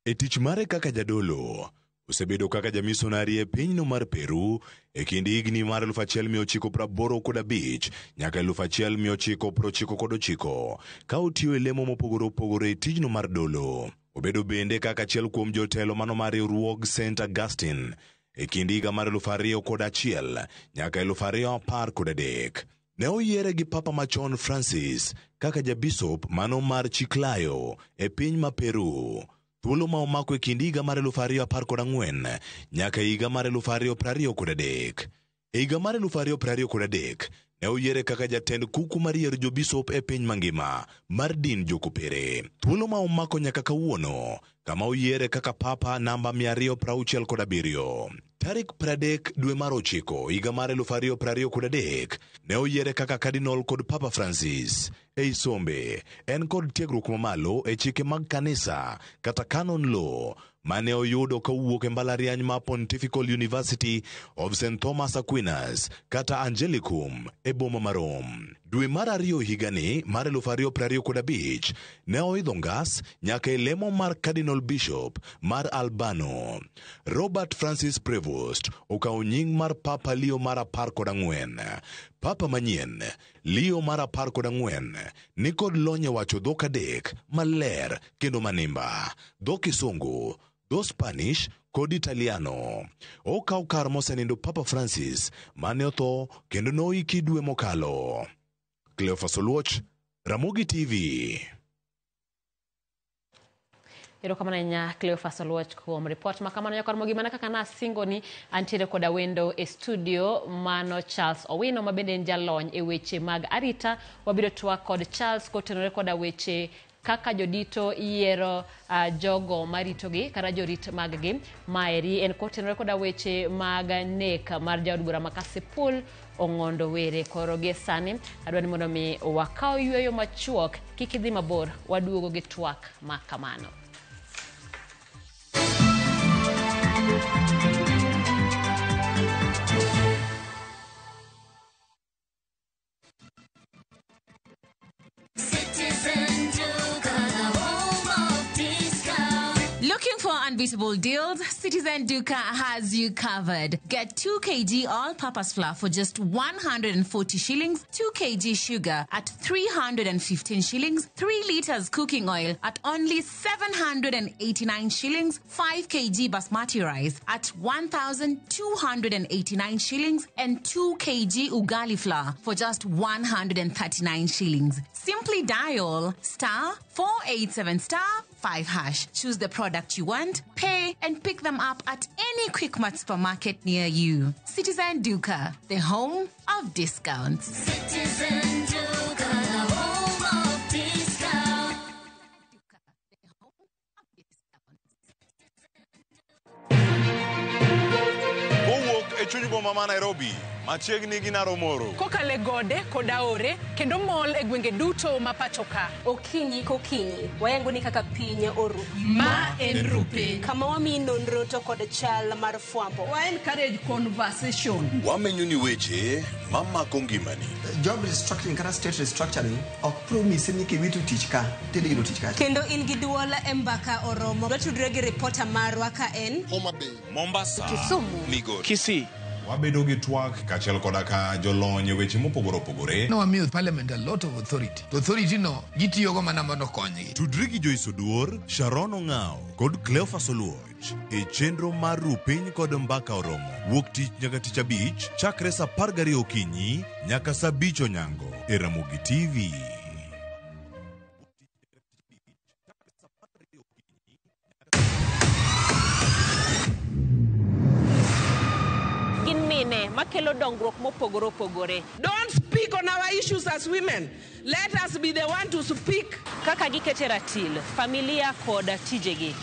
E tich mare kaka jadolo, osebedo kaka jamisonari e pinyno mar Peru e kind higni mar 1985 nyaka 1999 ka otiyo e lemo mopogore opogore e tijno mar dolo. Obedo bende kaka achiel kuom jotelo mano mar riwruog St. Augustine e kind higa mar 2001 nyaka 2013. Ne oyiere gi Papa machon Francis kaka jabisop mano mar Chiclayo e piny ma Peru. Thuolo ma omako e kind higa mar 2014 nyaka higa mar 2023. E higa mar 2023 ne oyiere kaka jatend kuku mar yiero jobisop e piny mangima mar din Jokopere. Thuolo ma omako nyaka kawuono kama oyiere kaka papa namba 267. Tarik 30 dwe mar 9 higa mar 2023 ne oyiere kaka Cardinal kod Papa Francis. Ei sombe, en kod tiegruok mamalo e chike mag kanisa kata canon law mane oyudo kowuok e mbalariany ma Pontifical University of St. Thomas Aquinas kata Angelicum e boma ma Rome. Dwe mar 2 higani mar 2025 ne oidho ngas nyaka e lemo mar Cardinal Bishop mar Albano. Robert Francis Prevost okawo nying mar Papa Leo mar 14. Papa manyien Leo mar 14 nikod lony e wacho dhok adek maler kendo manimba: dho Kisungu, dho Spanish kod Italiano. Okawo kar mosenindo Papa Francis mane otho kendo noiki dwe mokalo. Cleophas Oluoch, Ramogi TV. Erokamano ahinya Cleophas Oluoch kuom ripot ma kamano. Nyakwar Mogi, mana kaka nasingo ni antiere koda wendo e studio mano Charles Owino ma bende en jalony e weche mag arita. Wabiro twak kod Charles kotenore koda weche kaka jodito yiero jogo maritogi kata jorit maggi. Maeri en kotenore koda weche mag nek mar jaod bura ma Kasipul Ong'ondo Were. Koro gie sani adwa ni mondo mi wakaw yueyo machuok, kik idhi mabor, waduogo gi twak ma kamano. Looking for unbeatable deals? Citizen Duka has you covered. Get 2 kg all-purpose flour for just 140 shillings, 2 kg sugar at 315 shillings, 3 liters cooking oil at only 789 shillings, 5 kg basmati rice at 1,289 shillings, and 2 kg ugali flour for just 139 shillings. Simply dial *487*5#. Choose the product you want, pay, and pick them up at any Quickmart supermarket near you. Citizen Duka, the home of discounts. Citizen Duka, the home of discounts. Owuok e chuny boma ma Nairobi, machiegni gi Naromoro. Kokale gode kod aore kendo mol e gwenge duto ma pacho ka. Okinyi kokinyi, wayango ni kaka piny oru. Ma en Rupiny. Kama wamiyi nonro to kod chal mar fwambo. Wa encourage conversation. Wamenyo ni weche mamako ngimani. Job restructuring kata state restructuring ok promise ni kiwito tich ka tidhi yudo tich kacha. Kendo in gi duol e mbaka oromo. Watudre gi ripota marwa ka en Homa Bay, Mombasa, Kisumu, Migori, Kisii. Wabedo gi twak kaachiel koda ka jolony e weche mopogore opogore. Ne wamiyo parliament a lot of authority. To authority no gitiyogo mana mondo okonygi. Tudri gi Joyce Oduor, Sharon Ong'ao kod Cleophas Oluoch e chenro mar Ru Piny kod Mbaka Oromo wuok tich nyaka tich abich chakre saa 12 okinyi nyaka saa 5 onyango e Ramogi TV. Gin mine makelo dongruok mopogore opogore. Don't speak on our issues as women. Let us be the one to speak. Kaka gikete ratil, familia kod tijegi.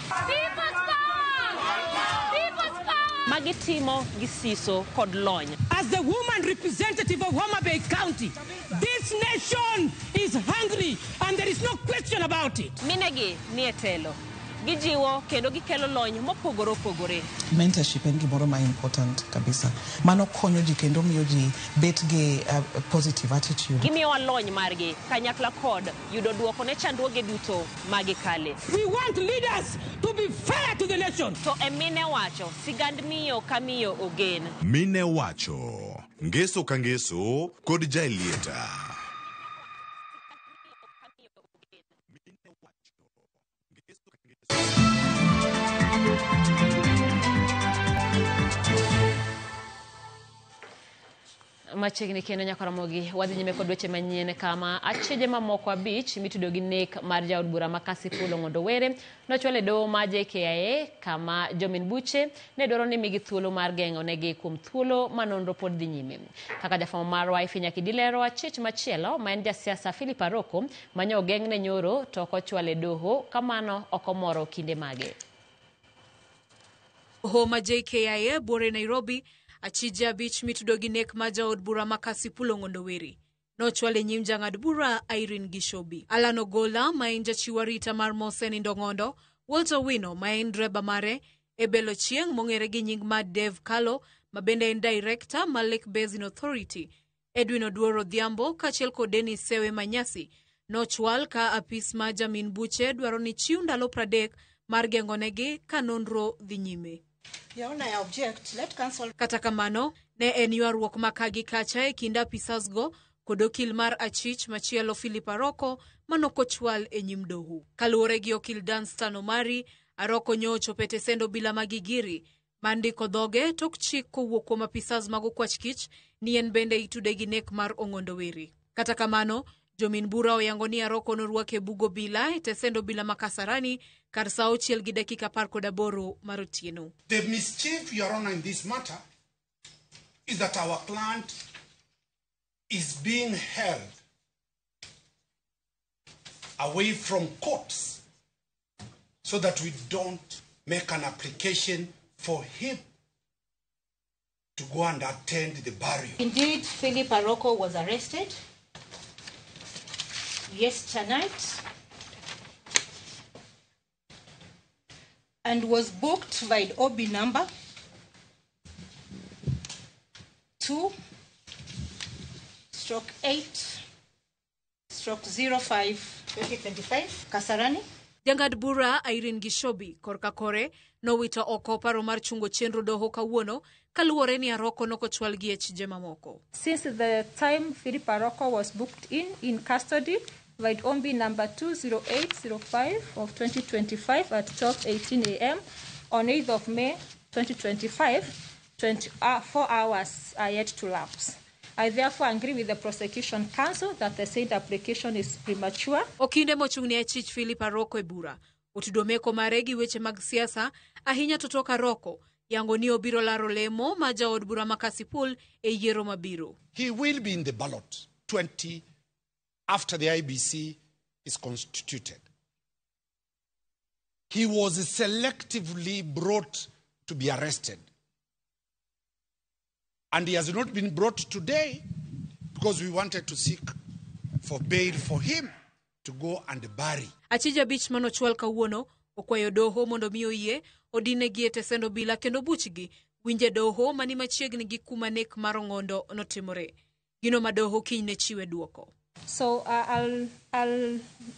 Magitimo gi siso kod lony. As the woman representative of Homa Bay County, this nation is hungry and there is no question about it. Minegi nie telo. Gijiwo kendo gikelo lony mopogore opogore. Mentorship en gimoro ma important kabisa. Mano konyo ji kendo miyo ji bet gi positive attitude. Gimiyowa lony margi kanyakla kod yudo duoko ne chandruoge duto magikale. We want leaders to be fair to the nation. To e mine wacho, sigand miyo ka miyo ogen. Mine wacho, ngeso ka ngeso kod Jaelieta. Machiegni kendo nyaka Ramogi wadhi nyime kod weche manyien kama acheje mamoko 5 mitudo gi nek mar jaod bura ma Kasipul Ong'ondo Were nochwal e doho ma JKIA kama jomin buche ne dwaro ni migi thuolo mar geng'o negi kuom thuolo ma nonro pod dhi nyime. Kaka jafwambo marwa Ifinya Kidilero, achich machielo ma en jasiasa Philip Aroko manyo ogeng'ne nyoro to ok ochwal e doho kamano ok omoro kinde mage. Doho ma JKIA buore Nairobi achije 5 mitudo gi nek mar jaod bura ma Kasipul Ong'ondo Were nochwal e nyim jang'ad bura Irene Gishobi. Alan Ogola ma en jachiw arita mar Mosenindo Ong'ondo, Walter Wino ma en dreba mare, Ebel Ochieng' mong'ere gi nying mar Dave Kalo ma bende en director mar Lake Basin Authority, Edwin Oduor Odhiambo kaachiel kod Dennis Sewe Manyasi nochwal ka apis ma jamin buche dwaro ni chiw ndalo 30 mar geng'onegi ka nonro dhi nyime. Kata kamano, ne en ywaruok ma ka gi kacha e kind apisas go kod okil mar achich machielo Philip Aroko manokochwal e nyim doho. Kaluwore gi okil Danstan Omari, Aroko nyo ochopo e tesend obila ma Gigiri mar ndiko dhoge tok chik kowuok kuom apisas mag okwach kich ni en bende itude gi nek mar Ong'ondo Were. Kata kamano, jomin bura oyango ni Aroko norwake e bug obila e tesend obila ma Kasarani kar saa 6:18 mar otieno. The mischief, Your Honor, in this matter is that our client is being held away from courts so that we don't make an application for him to go and attend the burial. Indeed, Philip Aroko was arrested yesterday night and was booked by the OB number 2/8/05/2025 Kasarani. Jang'ad bura Irene Gishobi korka kore nowito oko paro mar chungo chenro doho kawuono kaluwore ni Aroko nokochwal gi e chije mamoko. Since the time Philip Aroko was booked in custody by OB number 20805 of 2025 at 12:18 a.m. on 8th of May 2025, 24 hours are yet to lapse. I therefore agree with the prosecution counsel that the said application is premature. Okinde mochung' ne achich Philip Aroko e bura otudo meko mare gi weche mag siasa ahinya to tok Aroko yango ni obiro laro lemo ma jaod bura ma Kasipul e yiero mabiro. He will be in the ballot 20 after the IBC is constituted. He was selectively brought to be arrested. And he has not been brought today because we wanted to seek for bail for him to go and bury. Achije 5 manochwal kawuono okwayo doho mondo mi oyie odinegi e tesend obila kendo buchgi winje doho mani machiegni gi kuma nek mar Ong'ondo notimore. Gino ma doho kiny ne chiwe duoko. So I'll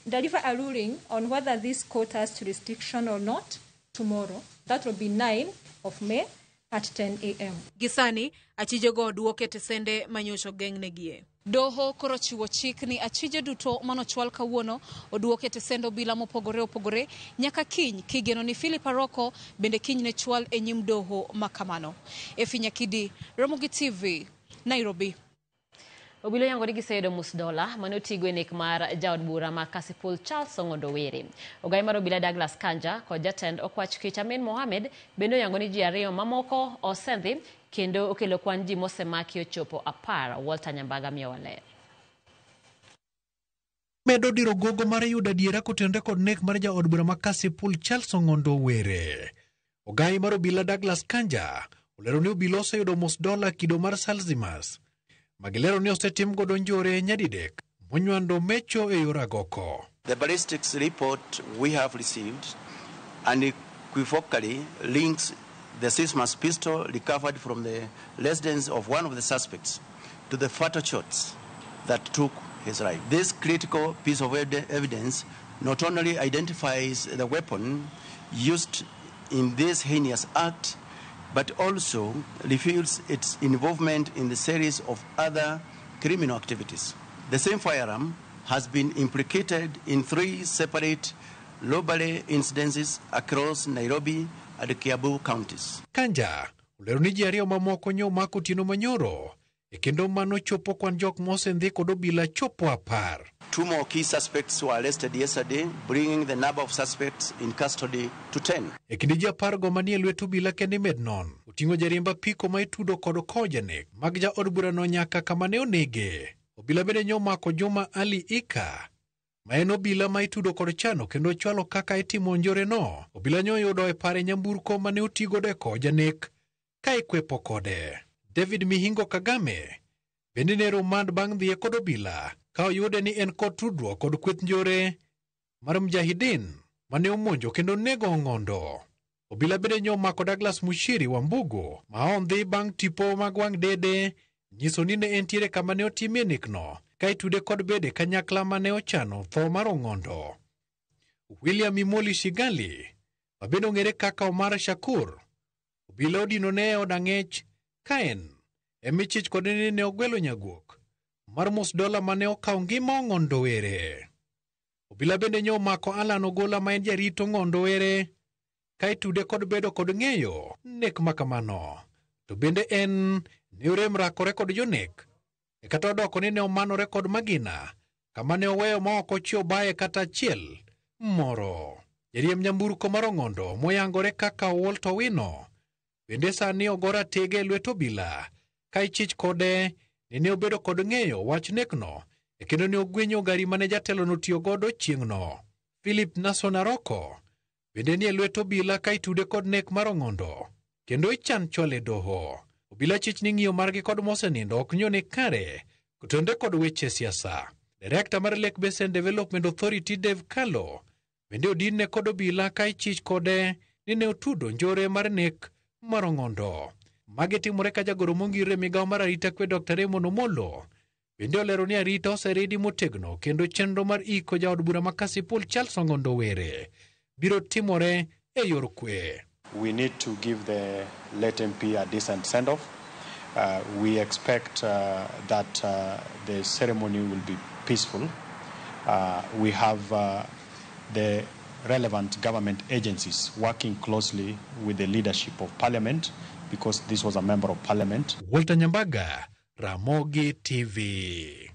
deliver a ruling on whether this court has jurisdiction or not tomorrow. That will be 9 of May. at 10 a.m. Gisani, achijego oduok e tesende manyocha ogeng'negie. Doho koro chiwo chik ni achije duto manochwal kawuono oduok e tesend obila mopogore opogore nyaka kiny kigeno ni Philip Aroko bende kiny ne chwal e nyim doho makamano. Efi Nyakidi, Ramogi TV, Nairobi. Obila oyango ni giseyudo mus dola mane otigo e nek mar jaod bura ma Kasipul Charles Ong'ondo Were. Ogai mar obila Douglas Kanja kod jatend okwach kich Amin Mohamed bende oyango ni ji ariyo mamoko osendhi kendo okelo kwan ji mosemaki ochopo 10. Walter Nyambaga miyowa ler. Medo diro gogo mar yudo adiera kotenore kod nek mar jaod bura ma Kasipul Charles Ong'ondo Were. Ogai mar obila Douglas Kanja olero ni obila oseyudo mus dola kido mar Salzimas magilero ni osetim godo njore nyadidek monywando mecho e yor agoko. The ballistics report we have received unequivocally links the Sismas pistol recovered from the residence of one of the suspects to the fatal shots that took his life. This critical piece of evidence not only identifies the weapon used in this heinous act, but also reveals its involvement in the series of other criminal activities. The same firearm has been implicated in 3 separate robbery incidences across Nairobi and Kiambu counties. Kanja olero ni ji ariyo mamoko nyo omako otieno manyoro e kendo mano chopo kwan jok mosendhi kod obila chopo 10. 2 more key suspects were arrested yesterday, bringing the number of suspects in custody to 10. E kinde ji 10 go manie lwet obila kende med non, oting'o jariemb apiko ma itudo kod kowo janek mag jaod burano nyaka kama ne onege. Obila bende nyo omako Juma Ali Ika, ma en obila ma itudo kod chano kendo chwalo kaka itimo njoreno. Obila nyo oyudo e pare nyamburko mane otigodo e kowo janek ka ikwepo kode. David Mihingo Kagame bende ne rumand bang' dhiye kod obila ka oyude ni en kod tudruok kod kweth njore mar Mujahideen mane omonjo kendo nego Ong'ondo. Obila bende nyo omako Douglas Mushiri Wambugu ma ondhi bang' tipo mag wang' dede nyiso ni ne entiere kama ne otimie nekno ka itude kod bede kanyakla mane ochano tho mar Ong'ondo. William Imoli Shigali ma bende ong'ere kaka Omar Shakur obila odinone e od ang'ech ka en emichich kode ni ne ogwelo nyaguok mar mus dola mane okawo ngima Ong'ondo Were. Obila bende nyo omako Alan Ogola ma en jarit Ong'ondo Were ka itude kod bedo kod ng'eyo nek makamano. To bende en ne orem rakore kod jonek e kata odoko ni ne omanore kod magina kama ne oweyo ma ok ochiewo baye kata achiel moro. Jariemb nyamburko mar Ong'ondo moyangore kaka Walter Owino bende sani ogora ratege e lwet obila ka ichich kode ni ne obedo kod ng'eyo wach nekno e kendo ne ogwenyo gari mane jatelo notiyo godo chieng'no. Philip Nason Aroko bende ni e lwet obila ka itude kod nek mar Ong'ondo kendo ichan chwale doho. Obila chich ni ng'iyo margi kod mosenindo ok nyone kare kotenore kod weche siasa. Direkta mar Lake Basin Development Authority Dave Kalo bende odinne kod obila ka ichich kode ni ne otudo njore mar nek mar Ong'ondo. Magi timore ka jagoro mongirore migawo mar arita kwe Dr. Raymond Omolo bende olero ni arita oseridi motegno kendo chenro mar iko jaod bura ma Kasipul Charles Ong'ondo Were biro timore e yor kwe. We need to give the late MP a decent send-off. We expect that the ceremony will be peaceful. We have the relevant government agencies working closely with the leadership of Parliament, because this was a member of Parliament. Walter Nyambaga, Ramogi TV.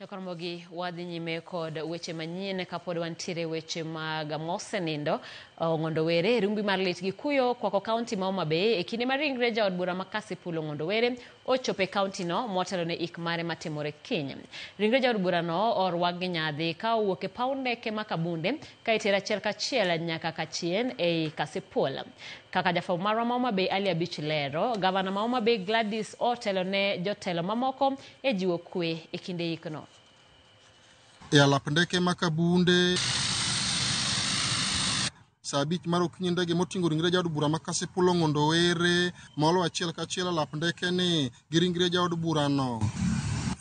Nyokormogi wadhi nyime kod weche manyien kapod wantiere weche mag mosenindo. Ong'ondo Were rumbi mar lit gi kuyo kwako kaunti ma Homa Bay e kinde ma ringre jaod bura ma Kasipul Ong'ondo Were ochopo e kaunti no motelo ne ik mare matimore kiny. Ringre jaod bura no orwak gi nyadhi ka owuok e paw ndeke ma Kabunde ka itere achiel kachiel nyaka kachien ei Kasipul. Kaka jafwambo marwa ma Homa Bay Ali Abich lero, gavana ma Homa Bay Gladys otelo ne jotelo mamoko e jiwo kwe e kinde ikno. E alap ndeke ma Kabunde saa 5 mar okinyi ndege moting'o ringre jaod bura ma Kasipul Ong'ondo Were molo achiel kachiel alap ndeke ni gi ringre jaod burano.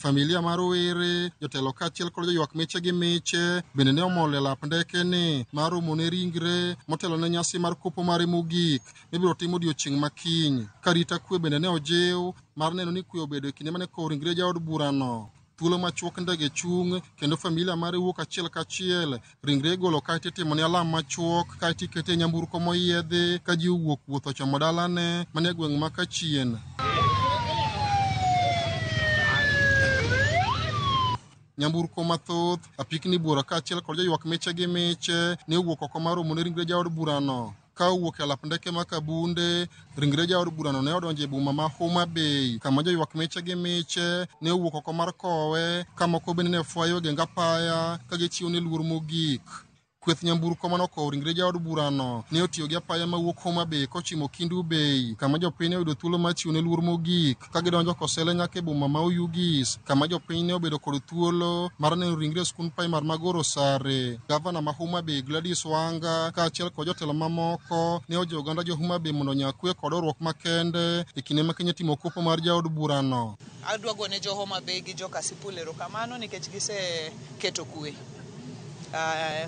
Familia mar Were, jotelo kaachiel kod joywak miche gi miche bende ne omol e lap ndeke ni mar romo ne ringre motelo ne nyasi mar kopo mare mogik mibiro tim odiochieng' ma kiny. Ka arita kwe bende ne ojiw mar neno ni kwe obedo e kinde mane kowo ringre jaod burano. Thuolo machuok ndege chung' kendo familia mare wuok achiel kachiel. Ringre igolo kaeto itimo ne alam machuok kaeto ikete e nyamburko moyiedhi ka ji owuok wuoth ochomo dalane manie gweng' ma Kachien. Nyamburko mathoth, apikni buora kaachiel kod joywak miche gi miche ne owuok oko mar romo ne ringre jaod burano. Ka owuok e lap ndeke ma Kabunde, ringre jaod burano ne odonjo e boma ma Homa Bay, kama joywak miche gi miche ne owuok oko mar kowe, ka moko bende ne fwayo e geng apaya ka gichiwo ne luor mogik. Kweth nyamburko mane okowo ringre jaod burano ne otiyo gi apaya mawuok Homa Bay kochimo Kindu Bay, kama jopiny ne oyudo thuolo mar chiwo ne luor mogik ka gidonjo Kosele nyaka e boma ma Oyugis, kama jopiny ne obedo kod thuolo mar neno ringre e skund primar ma Goro Sare. Gavana ma Homa Bay Gladys Wanga kaachiel kod jotelo mamoko ne ojiwo oganda jo Homa Bay mondo onya kwe kod horuok makende e kinde ma Kenya timo kopo mar jaod burano. Adwa gone jo Homa Bay gi jo Kasipul erokamano nikech giseketo kwe.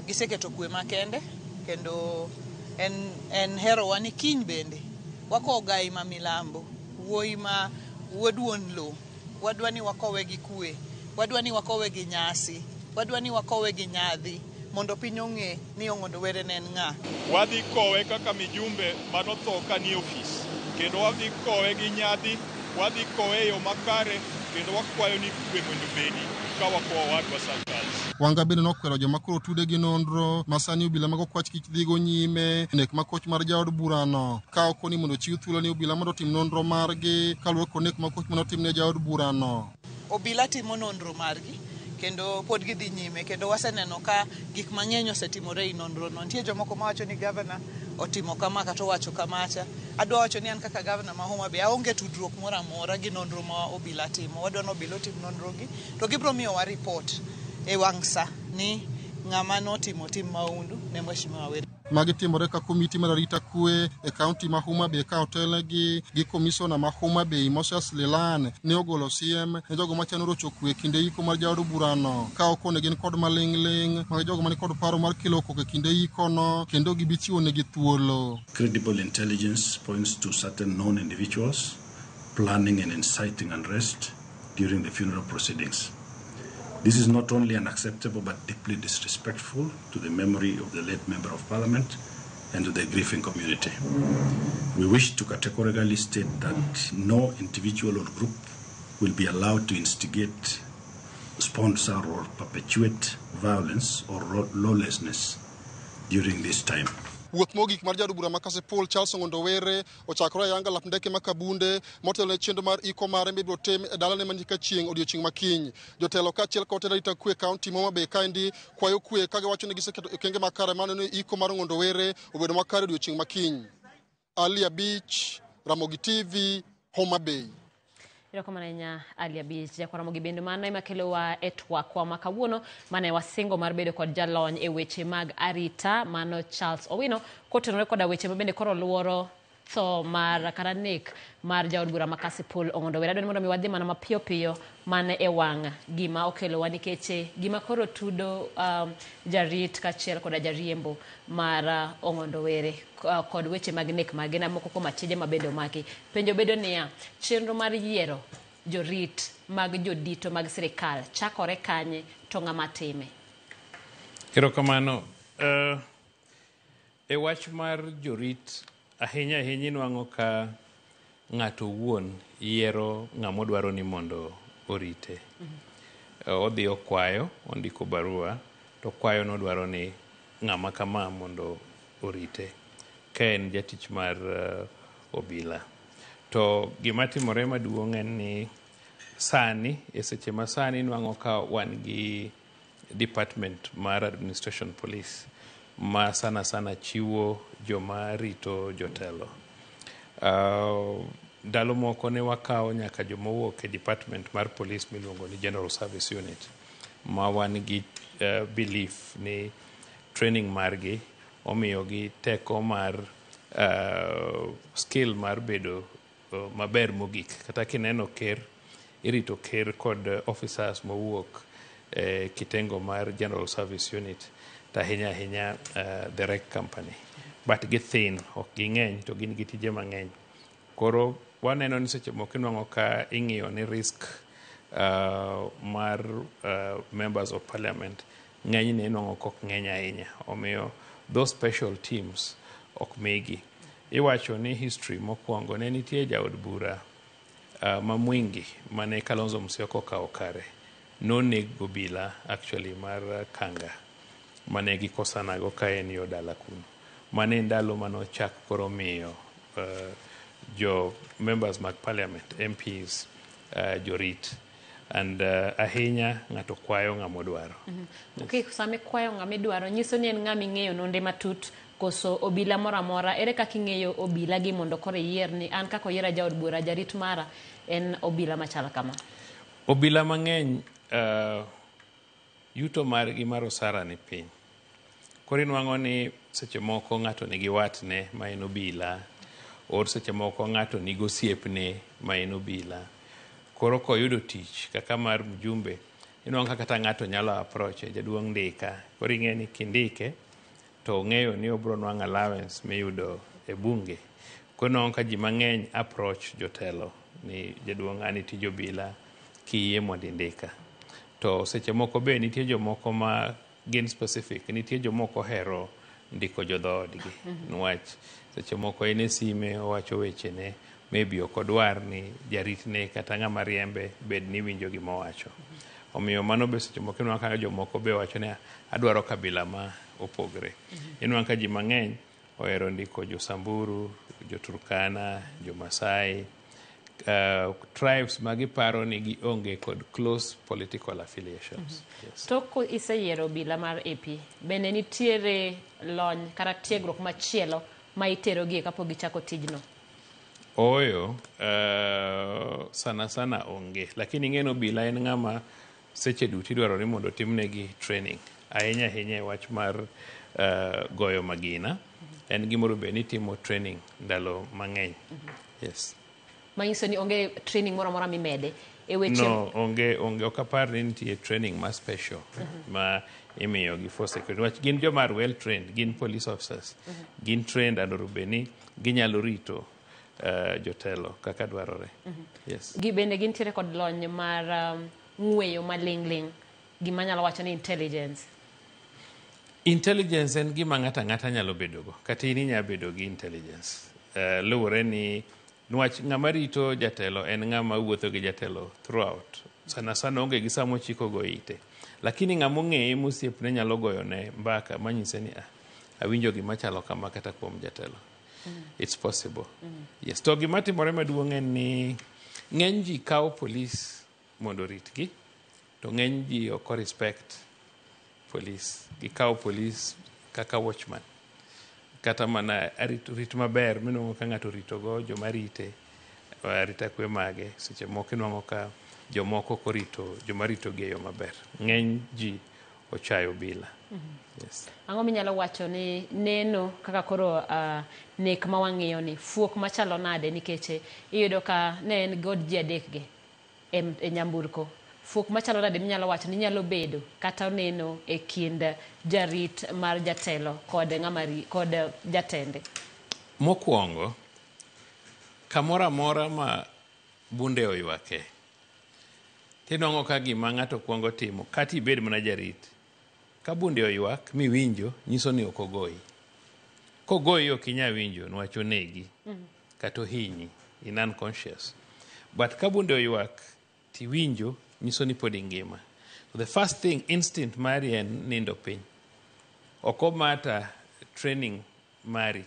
Giseketo kwe makende kendo en herowa ni kiny bende wakowo gai ma milambo, wuoyi ma wuod wuon lo, wadwa ni wakowe gi kwe, wadwa ni wakowe gi nyasi, wadwa ni wakowe gi nyadhi mondo piny ong'e ni Ong'ondo Were ne en ng'a. Wadhi kowe kaka mijumbe manotho ka nie ofis, kendo wadhi kowe gi nyadhi, wadhi kowe e yo makare, kendo wakwayo ni kwe mondo obedi ka wakowo owadwa Sir Charles. Wanga bende nokwero joma koro tude gi nonro ma sani obila mag okwach kich dhigo nyime nek makoch mar jaod burano ka okoni mondo ochiw thuolo ni obila mondo otim nonro margi kaluwore kod nek makoch mane otim ne jaod burano. Obila timo nonro margi kendo pod gidhi nyime, kendo waseneno ka gik mang'eny osetimore e nonro no. Nitie jomoko mawacho ni gavana otimo kama kata owacho kamacha. Adwa wacho ni an kaka gavana ma Homa Bay aonge tudruok moro amora gi nonro ma obila timo. Wadwa ni obila otim nonro gi to gibiro miyowa report e wang' sa ni ng'ama notimo tim maundu ne Mheshimiwa Were. Magi timore ka komiti mar arita kwe e kaunti ma Homa Bay ka otelnegi gi komisona ma Homa Bay Moses Lelan ne ogolo siem ne jogo machano rocho kwe kinde iko mar jaod burano ka okone gin kod maling'ling' mag jogo mani kod paro mar kelo koko e kinde ikono kendo gibichiwo negi thuolo. Credible intelligence points to certain known individuals planning and inciting unrest during the funeral proceedings. This is not only unacceptable but deeply disrespectful to the memory of the late Member of Parliament and to the grieving community. We wish to categorically state that no individual or group will be allowed to instigate, sponsor or perpetuate violence or lawlessness during this time. Wuoth mogik mar jaod bura ma Kasipul Charles Ong'ondo Were ochakore ayanga lap ndeke ma Kabunde motelo ne chenro mar iko mare mibiro tim e dalane mantie Kachieng' odiochieng' ma kiny. Jotelo kaachiel kod tend arita kwe e kaunti ma Homa Bay kaendi kwayo kwe ka giwacho ni giseketo okenge makare mar neno ni iko mar Ong'ondo Were obedo makare odiochieng' ma kiny. Ali Abich, Ramogi TV, Homa Bay. Erokamano ahinya Ali Abich. Jakwa Ramogi bende mano ema kelowa e twakwa ma kawuono mane wasingo mar bedo kod jalony e weche mag arita mano Charles Owino kotenore koda weche ma bende koro luoro tho mar kata nek mar jaod bura ma Kasipul Ong'ondo Were. Adwaro ni mondo mi wadhi mana mapiyo piyo mana e wang' gima okelowa nikech gima koro tudo jarit kaachiel koda jariembo mar Ong'ondo Were kod weche mag nek mage na moko kuom achije ma bende omaki. Penjo bedo niya, chenro mar yiero jorit mag jodito mag sirikal chakore kanye to ng'ama time? Erokamano. E wach mar jorit ahinya ahinya inwang'o ka ng'ato owuon yiero ng'ama odwaro ni mondo orite. Odhi okwayo, ondiko barua, to kwayo nodwaro ni ng'ama kama mondo orite ka en jatich mar obila. To gima timore maduong' en ni sani, e seche ma sani inwang'o ka wan gi department mar administration police ma sana sana chiwo joma rito jotelo. Ndalo moko ne wakawo nyaka joma owuok e department mar police miluongo ni General Service Unit ma wan gi belief ni training margi omiyogi teko mar skill mar bedo maber mogik. Kata kineno ker Irito ker kod officers mowuok e kitengo mar General Service Unit, to ahinya ahinya the rec company. But githin, ok ging'eny, to gin gi tije mang'eny. Koro waneno ni seche moko inwang'o ka ing'iyo ni risk mar members of parliament ng'enyne inwang'o kok ng'eny ahinya. Omiyo those special teams ok migi. Iwacho ni history mokwongo ne nitie jaod bura ma Mwingi mane Kalonzo Musyoka okawo kare. Noneg gobila actually mar Kanga mane gikosanago ka en yo dala kuno. Mane en ndalo manochak koro miyo jo members mag parliament, MPs, jorit. And ahinya ng'ato kwayo ng'ama odwaro. Okay, sama ikwayo ng'ama idwaro nyiso ni en ng'ama ing'eyo nonde matut koso obila moro amora. Ere kaka ing'eyo obila gi mondo koro iyier ni an kaka oyiera jaod bura, jarit mara en obila machal kama? Obila mang'eny yuto margi mar osara ni piny. Koro inwang'o ni seche moko ng'ato nigi watne ma en obila, or seche moko ng'ato nigi osiepne ma en obila. Koro koyudo tich kaka mar mjumbe, inwang'o ka kata ng'ato nyalo approach jaduong' ndika. Koro ing'e ni kindike to ong'eyo ni obro nwang'o allowance miyudo e bunge. Koro inwang'o ka ji mang'eny approach jotelo ni jaduong' an itij obila, kiyie mondo indika. To seche moko be nitie jomoko ma gin specific, nitie jomoko ohero ndiko jodhoodgi. Niwach seche moko en e sime owacho wechene, maybe ok odwar ni jaritne kata ng'ama riembe bed ni winjo gima owacho. Omiyo mano be seche moko inwang'o ka jomoko be wacho ni adwaro kabila ma opogre. Inwang'o ka ji mang'eny ohero ndiko jo Samburu, jo Turkana, jo Masai, tribes ma giparo ni gionge kod close political affiliations. Yes. Tok iseyiero obila mar AP, bende nitiere lony kata tiegruok machielo ma iterogie kapok gichako tijno? Ooyo, sana sana onge. Lakini ing'e ni obila en ng'ama seche duto idwaro ni mondo otimnegi training. Ahinya ahinya e wach mar goyo magina. En gimoro bed ni itimo training ndalo mang'eny. Yes. Manyiso ni onge training moro amora mimede e weche? No, onge, ok apar ni nitie training ma special ma imiyo gi for security. Wach gin joma are well trained, gin police officers. Gin trained and onego bed ni ginyalo rito jotelo kaka dwarore. Yes. Gi bende gintiere kod lony mar ng'weyo maling'ling', gima anyalo wacho ni intelligence? Intelligence en gima ng'ato ang'ata nyalo bedogo. Kata in inyalo bedo gi intelligence. Luwore ni niwach ng'ama rito jatelo en ng'ama wuotho gi jatelo throughout. Sana sana onge gi sama ochiko go ite. Lakini ng'ama ong'eye mosiepne nyalo goyone mbaka manyise ni awinjo gima chalo kama kata kuom jatelo. It's possible. Yes. To gima timore maduong' en ni ng'eny ji kawo polis mondo oritgi, to ng'eny ji ok respect police. Gikawo polis kaka watchman. Kata mana rit maber minwang'o ka ng'ato oritogo joma rite, arita kwe mage, seche moko inwang'o ka jomoko ok orito joma ritogi e yo maber. Ng'eny ji ochayo obila. Yes. Ang'o minyalo wacho ni neno kaka koro nek ma wang'iyo ni fuok machalo nade, nikech iyudo ka ne en god ji adek gi e nyamburko? Fuok machalo nade minyalo wacho ni nyalo bedo kata neno e kind jarit mar jatelo kod ng'ama kod jatende? Mokwongo, kamoro amora ma bunde oywake, tinwang'o ka gima ng'ato kwongo timo, kata ibed mana jarit, ka bunde oywak miwinjo, nyiso ni ok ogoyi. Kogoyi ok inyal winjo niwach onegi, kata ohinyi, in unconscious. But ka bunde oywak tiwinjo, nyiso ni pod ingima. So the first thing, instinct mari en nindo piny. Ok omata training mari.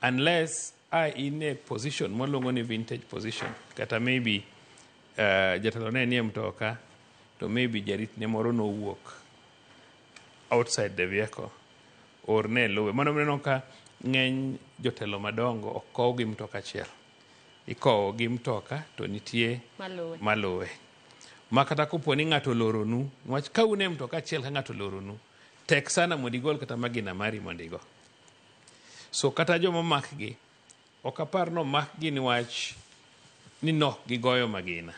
Unless a in a position mwaluongo ni vintage position, kata maybe jatelo ne nie mtoka, to maybe jaritne moro nowuok outside the vehicle or ne luwe. Mano mineno ka ng'eny jotelo madongo ok kow gi mtoka achiel. Ikowo gi mtoka to nitie maluwe. Maluwe. Ma kata kopo ni ng'ato oloronu, niwach ka un e mtoka achiel ka ng'ato oloronu, tek sana mondo igol kata magina mari mondo igo. So kata joma omakgi, ok apar ni omakgi niwach ni nok gigoyo magina.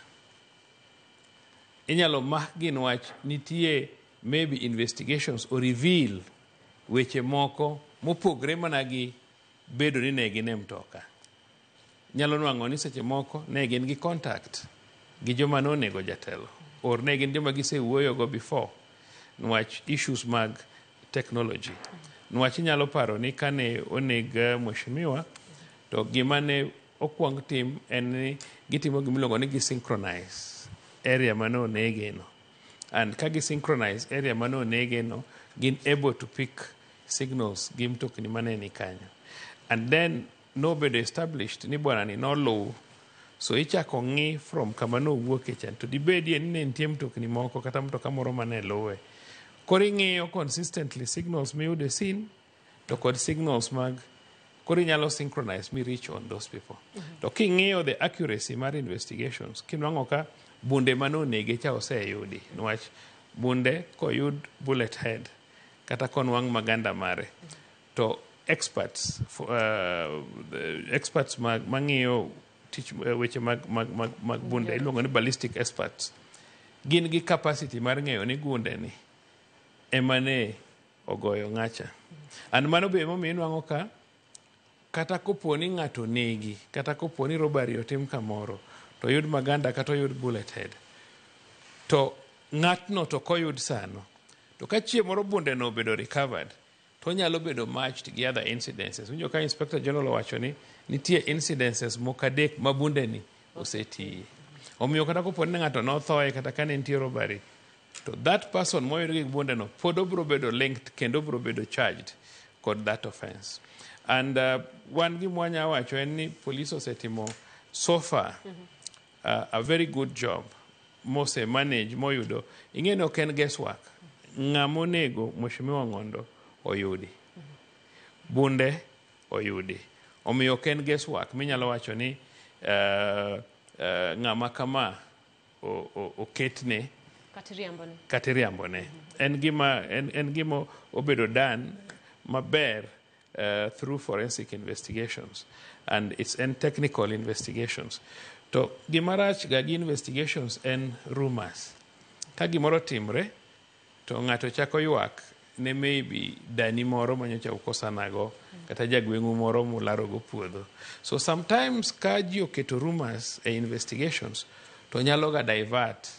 Inyalo makgi niwach nitie maybe investigations o reveal weche moko mopogre mana gi bedo ni ne gin e mtoka. Nyalo nwang'o ni seche moko ne gin gi contact gi joma nonego jatelo or ne gin joma gisewuoyogo before niwach issues mag technology. Niwach inyalo paro ni kane oneg mheshimiwa to gima ne okwong tim en ni gitimo gimiluongo ni gisynchronize area mane onege no. And ka gisynchronize area mane onege no, gin able to pick signals gi mtokni mane ni kanyo. And then nobedo established ni bwana ni noluw. So ichako ng'i from kama nowuoke cha to dibedie ni ne nitie mtokni moko kata mtoka moro mane luwe. Koro ing'iyo consistently signals miyudo e scene to kod signals mag koro inyalo synchronize mi reach on those people. To king'iyo the accuracy mar investigations, kinwang'o ka bunde mane onege cha oseyudi niwach bunde koyud bullet head kata konwang' maganda mare to experts experts mag mang'iyo tich weche mag bunde iluongo ni ballistic experts gin gi capacity mar ng'eyo ni gunde ni ema ne ogoyo ng'acha. And mano be emomiyo inwang'o ka kata kopo ni ng'ato negi kata kopo ni robbery otim kamoro to oyud maganda kata oyud bullet head to ng'atno to koyud sano to ka chieng' moro bunde no obedo recovered to onyalo bedo matched gi other incidences. Winjo ka Inspector General owacho ni nitie incidences moko adek ma bunde ni osetiye. Omiyo kata kopo ni ng'ato nothoe kata ka ne nitie robbery to that person moyud gi bunde no pod obiro bedo linked kendo obiro bedo charged kod that offense. And wan gima wanya wacho en ni police osetimo so far a very good job mose manage moyudo. Ing'e ni ok en guesswork. Ng'ama onego Mheshimiwa Ong'ondo oyudi. Bunde oyudi. Omiyo ok en guesswork minyalo wacho ni ng'ama kama oketne kata iriambone. Kata iriambone. En gima obedo done maber through forensic investigations and it's en technical investigations. To gima rach ga gi investigations en rumors. Ka gimoro timre to ng'ato chako ywak ne maybe dani moro manyocha ukosanago kata jagweng'u moro mularogo puodho. So sometimes ka ji oketo rumors e investigations to nyalo ga divert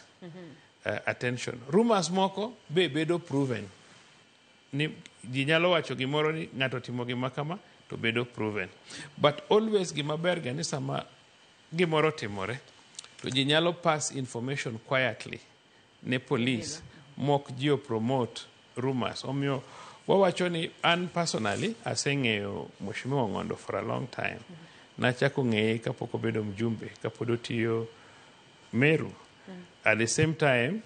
attention. Rumors moko be bedo proven. Ni ji nyalo wacho gimoro ni ng'ato otimo gima kama to bedo proven. But always gima ber ga ni sama gimoro timore to ji nyalo pass information quietly ne police mok ji promote rumors. Omiyo wawacho ni an personally aseng'eyo Mheshimiwa Ong'ondo for a long time. Nachako ng'eye kapok obedo mjumbe, kapod otiyo Meru. At the same time,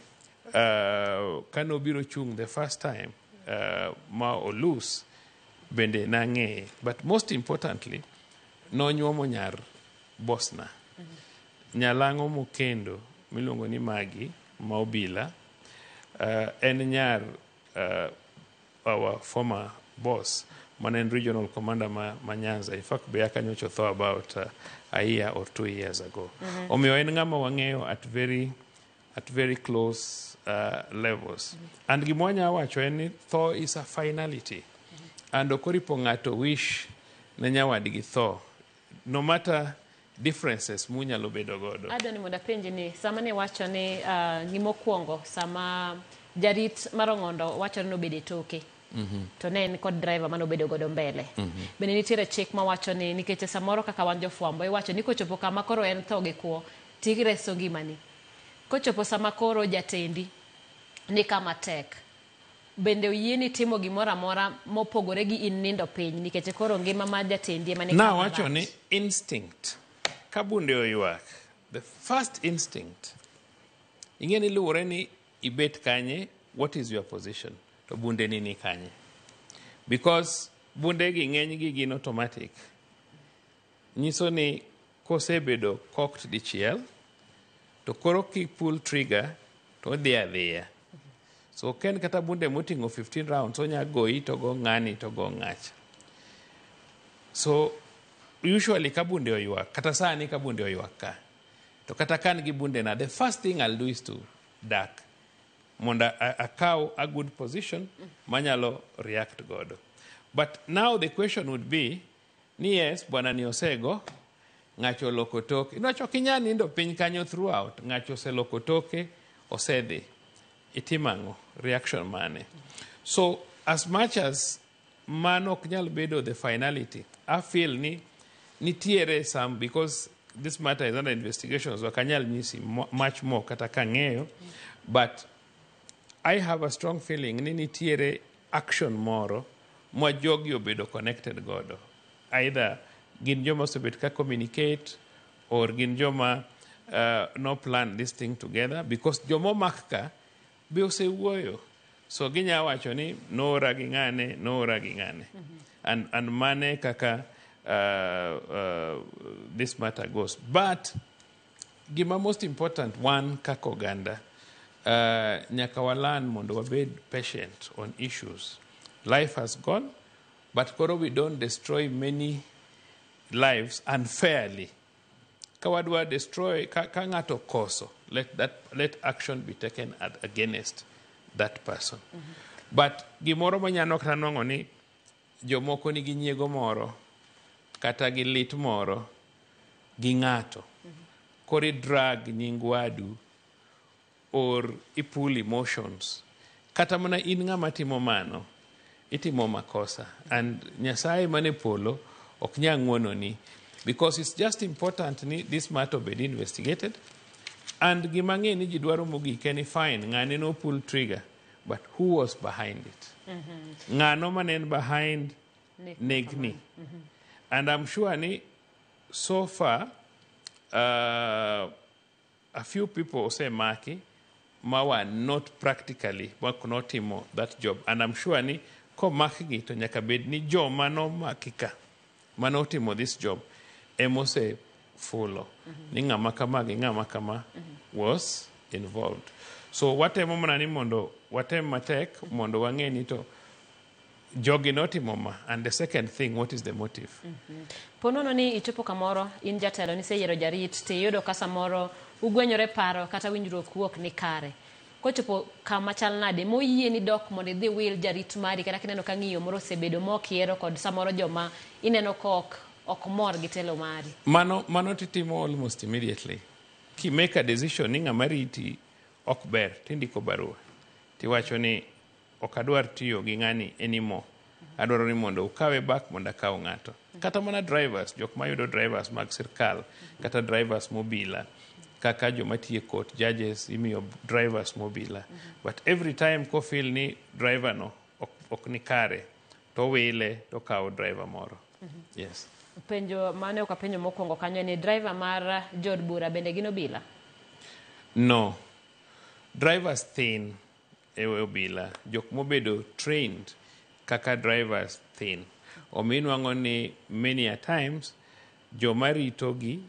kane obiro chung' the first time ma olus bende nang'eye. But most importantly, nonyuomo nyar bosna. Nyalang'o mokendo miluongo ni Maggie ma obila en nyar our former boss mane en regional commander ma Nyanza. In fact, be aka nyocha otho about a year or 2 years ago. Omiyo en ng'ama wang'eyo at very close levels. And gima wanya wacho en ni tho is a finality. And ok oripo ng'ato wish ne nyawadgi tho. No matter differences munyalo bedo godo. Adwa ni mondo apenji ni sama ne wacho ni gimokwongo sama jarit mar Ong'ondo wacho ni nobedo e toke to ne en kod driver manobedo godo mbele. Bende nitiere chik mawacho ni nikech samoro kaka wan jofwambo iwacho ni kochopo kama koro en tho gi kwo tireso ngimani. Kochopo sama koro jatendi ni kama tek bende oyieni timo gimoro amora mopogore gi in nindo piny nikech koro ngima mar jatendi ema ni kama Nawacho rach. Ni instinct. Ka bunde oywak, the first instinct, ing'e ni luwore ni ibet kanye, what is your position, to bunde ni kanye. Because bunde gi ng'eny gi gin automatic. Nyiso ni kosebedo cocked dichiel, to koro ki pull trigger, to odhi adhiya. So ok en kata bunde moting'o 15 rounds, onya goyi to go ng'ani to go ng'acha. So usually ka bunde oywak, kata sani ka bunde oywak ka, to kata ka an gi bunde na, the first thing I'll do is to dak mondo akaw a good position manyalo react godo. But now the question would be ni yes, bwana ni osego, ng'acho oloko toke. Niwach ok inyal nindo piny kanyo throughout. Ng'acho oseloko toke, osedhi. Itimo ang'o? Reaction mane? So as much as mano ok nyal bedo the finality, I feel ni nitiere some, because this matter is under investigation, so ok anyal nyisi much more kata kang'eyo, but I have a strong feeling ni nitiere action moro ma jogi obedo connected godo. Either gin joma osebet ka communicate or gin joma no plan this thing together, because joma omak ka be osewuoyo. So ginya wacho ni noora gi ng'ane, noora gi ng'ane. And mane kaka this matter goes. But gima most important, one, kaka oganda, nyaka walan mondo wabed patient on issues. Life has gone, but koro we don't destroy many lives unfairly. Ka wadwa destroy, ka ng'ato koso, let action be taken against that person. But gimoro manyalo kata nwang'o ni jomoko nigi nyiego moro kata gi lit moro gi ng'ato. Koro i drag nying wadu or i pull emotions. Kata mana in ng'ama timo mano, itimo makosa. And Nyasaye mane polo ok nyal ng'wononi, because it's just important ni this matter obed investigated. And gima ng'e ni ji dwaro mogik en ni fine, ng'ane no pull trigger, but who was behind it? Ng'ano mane en behind nek negni? And I'm sure ni so far a few people osemaki ma were not practically ma notimo that job, and I'm sure ni komakgi to nyaka bed ni joma nomaki ka manotimo this job emose fulo ni ng'ama kama gi ng'ama kama was involved. So watemo mana ni mondo watem matek mondo wang'e ni to jogi notimo ma, and the second thing, what is the motive? Ponono ni ichopo kamoro in jatelo niseyiero jarit tiyudo ka samoro ugwenyore paro kata winjruok wuok ni kare. Kochopo kama chal nade moyieni dok mondo idhi wil jarit mari kata kineno ka ng'iyo moro osebedo mok ihero kod samoro joma ineno ka ok mor gi telo mari. Mano titimo almost immediately. Ki make a decision ni ng'ama riti ok ber, tindiko barua tiwacho ni ok adwar tiyo gi ng'ani anymore, adwaro ni mondo ukawe back mondo akaw ng'ato. Kata mana drivers, jok mayudo drivers mag sirkal kata drivers mobila, kaka joma tiyo e court, judges imiyo drivers mobila, but every time kofeel ni driver no ok ni kare, to wile to kawo driver moro. Yes. Penjo mane ok apenjo mokwongo kanyo ni driver mar jood bura bende gin obila? No. Drivers thin e obila. Jok mobedo trained kaka drivers thin. Omiyo inwang'o ni many a times joma ritogi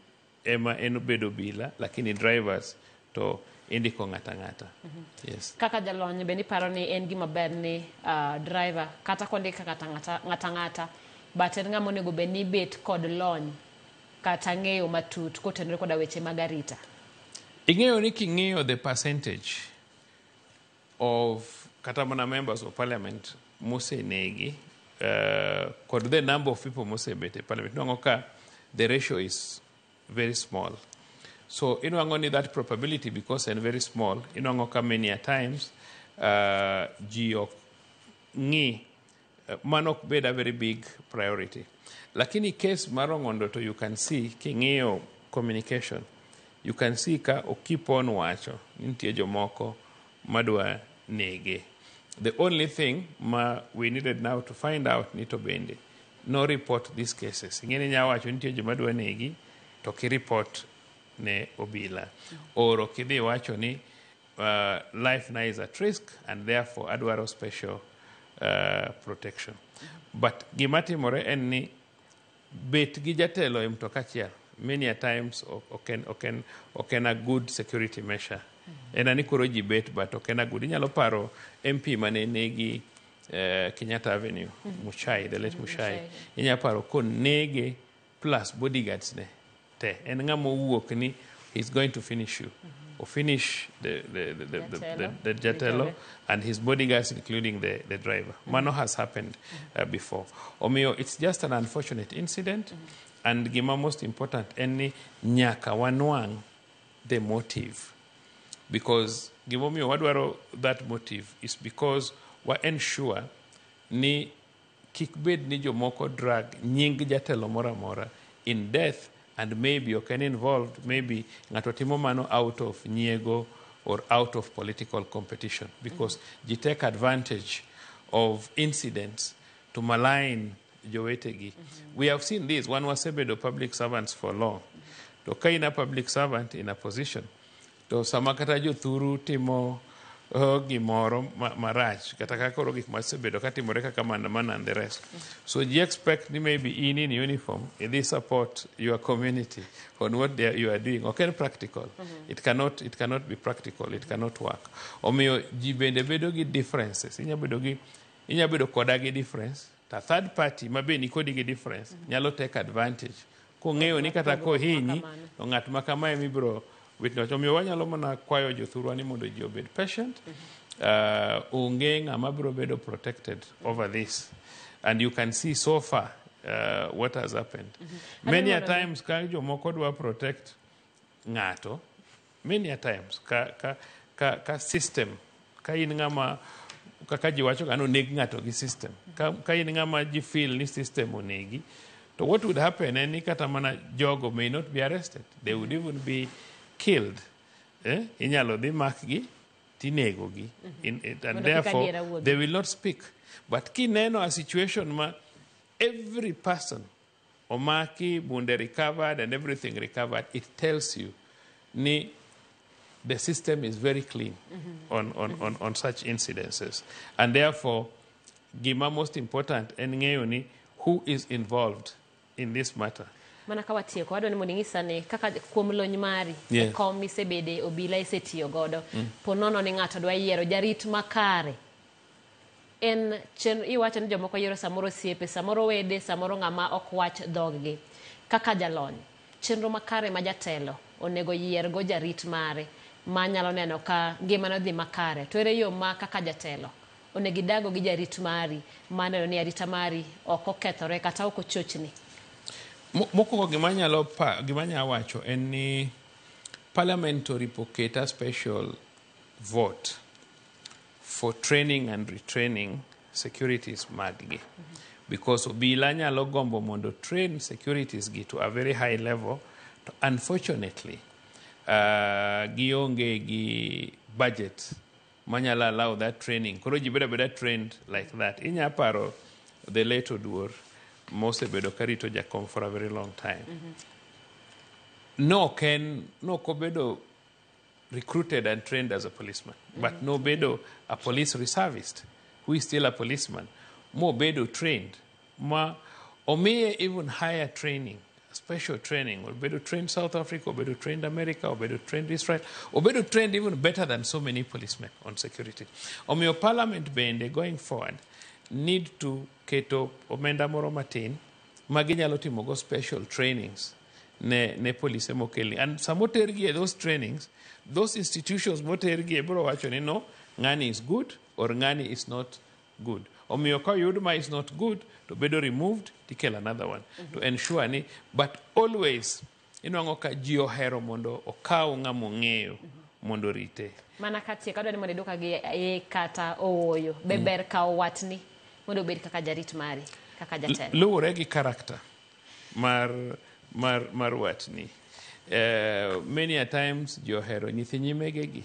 ema en obedo obila, lakini drivers to indiko ng'ata ng'ata. Yes. Kaka jalony bende iparo ni en gima ber ni driver kata kondik kaka ng'ata ng'ata but en ng'ama onego bed ni bet kod lony kata ng'eyo matut kotenore koda weche mag arita? Ing'eyo ni king'iyo the percentage of kata mana members of parliament mosenegi kod the number of people mosebet e parliament, inwang'o ka the ratio is very small. So inwang'o ni that probability, because en very small, inwang'o ka many a times ji ok ng'i mano ok bed a very big priority. Lakini case mar Ong'ondo to you can see king'iyo communication, you can see ka o keep on wacho ni nitie jomoko madwa nege. The only thing ma we needed now to find out ni to bende no report these cases. Ing'e ni nya wacho nitie joma dwa negi to ki report ne obila. Or ok idhi wacho ni life na is at risk and therefore adwaro special protection. But gima timore en ni bet gi jatelo e mtoka achiel many a times ok en a good security measure. En ani koro ji bet, but ok en a good. Inyalo paro MP mane negi Kenyatta Avenue, Muchai, the late Muchai. Muchai. Inyalo paro konege plus bodyguards ne te. En ng'ama owuok ni he's going to finish you. O finish the jatelo and his bodyguards, including the driver. Mano has happened before. Omiyo it's just an unfortunate incident. And gima most important en ni nyaka wanwang' the motive, because gimomiyo wadwaro that motive is because wa ensure ni kik bed ni jomoko drag nying jatelo moro amora in death, and maybe ok en involved, maybe ng'ato timo mano out of nyiego or out of political competition, because ji take advantage of incidents to malign jowetegi. We have seen this. Wan wasebedo public servants for long. To ka in a public servant in a position, to sama kata jothuru timo gimoro marach, kata ka koro gik masebedo katimore kaka maandamano and the rest, so ji expect ni maybe in uniform idhi support your community on what you are doing. Ok en practical. It cannot be practical. It cannot work. Omiyo ji bende bedo gi differences. Inya bedo koda gi difference, ta third party ma be nikodi gi difference nyalo take advantage kong'eyo ni kata kohinyi to ng'at ma kamae mibiro witness. Omiyo wanyalo mana kwayo jothurwa ni mondo ji obed patient. Onge ng'ama biro bedo protected over this, and you can see so far what has happened. Many a times ka jomoko dwa protect ng'ato, many a times ka system, ka in ng'ama kaka ji wacho ga noneg ng'ato gi system, ka in ng'ama ji feel ni system onegi, to what would happen en ni kata mana jogo may not be arrested, they would even be killed, eh? Inyalo dhi makgi tinegogi and Mondo kik therefore adiera wuogi. They will not speak. But kineno a situation ma every person omaki, bunde recovered and everything recovered, it tells you ni the system is very clean on such incidences. And therefore, gima most important en ng'eyo ni who is involved in this matter. Mana ka watieko, wadwa ni mondo ing'isa ni kaka kuom lony mari e kom misebede obila isetiyo godo, po nono ni ng'ato dwa yiero jarit makare, en chenro iwacho ni jomoko yiero samoro osiepe, samoro wede, samoro ng'ama ok wach dhoggi. Kaka jalony, chenro makare ma jatelo onego yiergo jarit mare manyalo neno ka ngimane odhi makare, to ere yo ma kaka jatelo onego idago gi jarit mari maneno ni arita mari ok okethore kata ok ochochni? Mokwongo gima anyalo wacho en ni parliament oripo ket a special vote for training and retraining securities maggi, because obila nyalo gombo mondo train securities gi to a very high level, to unfortunately gionge gi budget manyalo allow that training. Koro ji bedo abeda trained like that. Inya paro the late Oduor mosebedo karito jakom for a very long time. No ok en no ok obedo recruited and trained as a policeman, but nobedo a police reservist who is still a policeman, mobedo trained, ma omiye even higher training, special training. Obedo trained South Africa, obedo trained America, obedo trained Israel, obedo trained even better than so many policemen on security. Omiyo parliament bende going forward need to keto omenda moro matin ma ginyalo timogo special trainings ne polise mokelni. And samotergi e those trainings, those institutions motergi e biro wacho ni no, ng'ani is good or ng'ani is not good. Omiyo ka oyud ma is not good, to bedo removed, tikelo another one to ensure ni. But always inwang'o ka ji ohero mondo okaw ng'ama ong'eyo mondo orite. Mana katieko, adwa ni mondo iduoka gi e kata ooyo be ber kawo watni mondo obed kaka jarit mari kaka jatelo? Luwore gi character mar watni. Many a times ji ohero nyithi nyimegegi,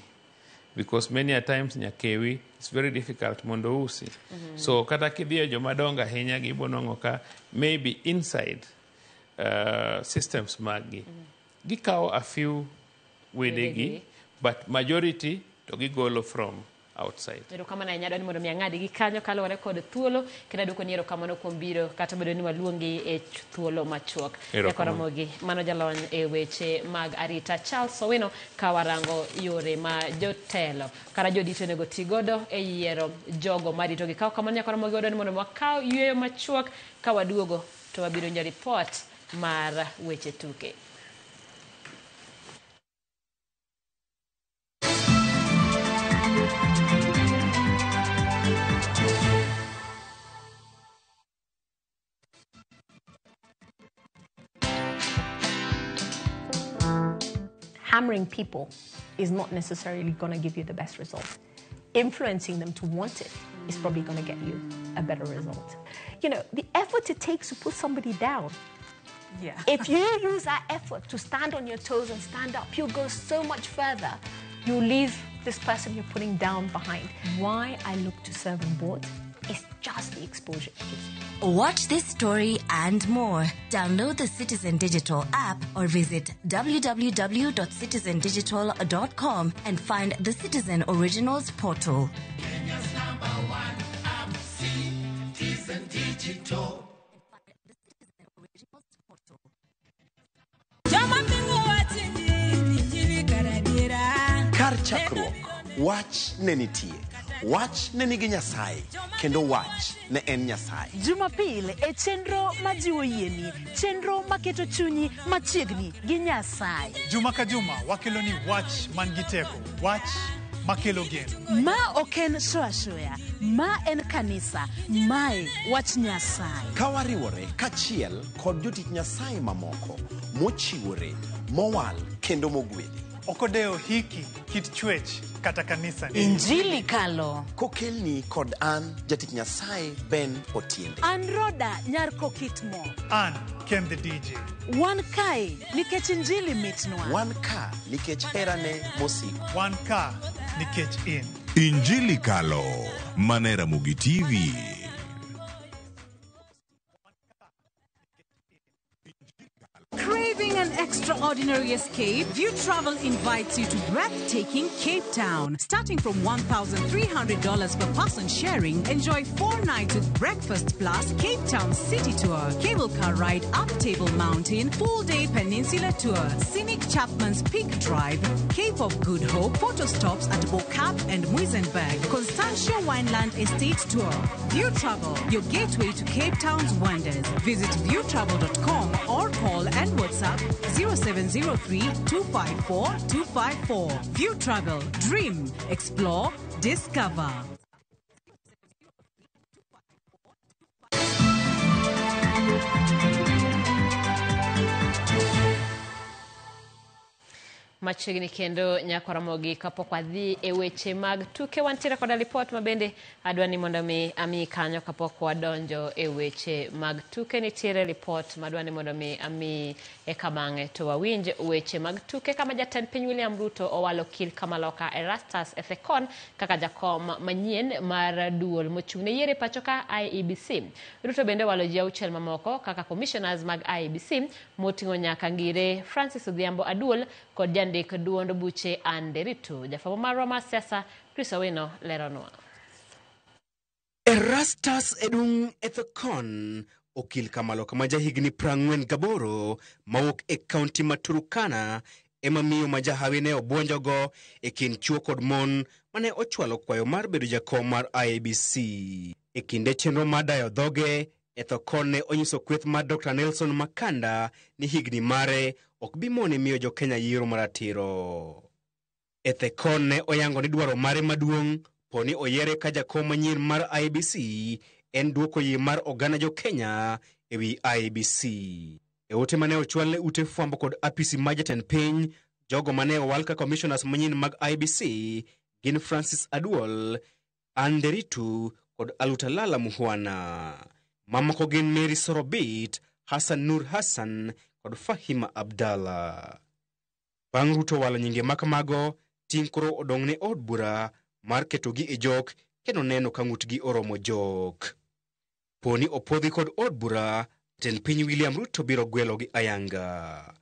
because many a times nyakewi it's very difficult mondo usi. So kata kidhi e jomadongo ahinya, gibo nwang'o ka maybe inside systems maggi gikawo a few wedegi, Wedegi. but majority to gigolo from outside. Erokamano ahinya. Adwa ni mondo mi ang'adi gi kanyo kaluwore kod thuolo, kendo aduoko ni erokamano kuom biro kata obedo ni waluongi e thuolo machuok. Erokamano. Nyakoromogi mano jalony e weche mag arita Charles Owino, ka warango yore ma jotelo kata jodito onego ti godo e yiero jogo maritogi. Kaw kamano, nyakoromogi, wadwa ni mondo wakaw yueyo machuok. Ka waduogo to wabiro winjo ripot mar weche tuke. Hammering people is not necessarily going to give you the best result. Influencing them to want it is probably going to get you a better result. You know, the effort it takes to put somebody down. Yeah. If you use that effort to stand on your toes and stand up, you'll go so much further. You leave this person you're putting down behind. Why I look to serve on boards is just the exposure it gives you. Watch this story and more. Download the Citizen Digital app or visit www.citizendigital.com and find the Citizen Originals portal. Kenya's number one app, Citizen Digital. Kar chakruok, wach ne nitie. Wach ne nigi Nyasaye, kendo wach ne en Nyasaye. Jumapil e chenro majiwo yieni, chenro maketo chunyi machiegni gi Nyasaye. Juma ka juma wakelo ni wach man gi teko, wach makelo geno. Ma ok en show ashoya, ma en kanisa, mae wach Nyasaye. Ka wariwore kaachiel kod jotich Nyasaye mamoko mochiwore, mowal kendo mogwedhi. Ok odewo hiki, kit chwech kata kanisa. Injili kalo. Kokelni kod an jatich Nyasaye Ben Otiende. An Roda nyar Kokitmo. An Ken the DJ. Wan kae nikech injili mitnwa. Wan ka nikech herane mosiko. Wan ka nikech in. Injili Kalo, Mane Ramogi TV. Craving an extraordinary escape? View Travel invites you to breathtaking Cape Town. Starting from $1,300 per person sharing, enjoy 4 nights with breakfast plus Cape Town City Tour, cable car ride up Table Mountain, full-day peninsula tour, scenic Chapman's Peak Drive, Cape of Good Hope, photo stops at Bo-Kaap and Muizenberg, Constantia Wineland Estate Tour. View Travel, your gateway to Cape Town's wonders. Visit viewtravel.com or call and WhatsApp 0703 254 254. View Travel, dream, explore, discover. Machiegni kendo nyako Ramogi kapok wadhi e weche mag tuke wantiere koda lipot mabende adwa ni mondo mi ami kanyo kapok wadonjo e weche mag tuke. Nitiere lipot madwa ni mondo mi ami eka bang'e to wawinj weche mag tuke kama jatend piny William Ruto owalo okil Kamaloka Erastus Ethekon kaka jakom manyien mar duol mochung' ne yiero e pacho ka IEBC. Ruto bende owalo ji auchiel mamoko kaka commissioners mag IEBC moting'o nyaka Ngire Francis Odhiambo Aduol kod jandik duond buche Anderitu. Jafwambo marwa mar siasa Chris Owino leronwa. Erastus Edung Ethekon, okil Kamaloka ma jahigni 48 mawuok e kaunti ma Turkana ema miyo ma jahawi ne obuonjogo e kind chuo kod mon mane ochwalo kwayo mar bedo jakom mar IEBC. E kinde chenro mar dayo dhoge, Ethekon ne onyiso kweth mar Dr. Nelson Makanda ni higni mare ok bi mone miyo jo-Kenya yiero maratiro. Ethekon ne oyango ni dwaro mare maduong' po ni oyiere ka jakom manyien mar IEBC en duoko yie mar oganda jo-Kenya ewi IEBC. E ote mane ochwal ne ute fwambo kod apisi mar jatend piny, jogo mane owal ka commissioners manyien mag IEBC gin Francis Aduol, Anderitu kod Alutalala Muhwana. Mamoko gin Mary Sorobit, Hassan Nur Hassan kod Fahima Abdallah. Bang' Ruto walo nyinge makamago, ting' koro odong' ne od bura mar ketogi e jok kendo neno ka ng'utgi oromo jok. Poni opodhi kod od bura, jatend piny William Ruto biro gwelogi ayanga.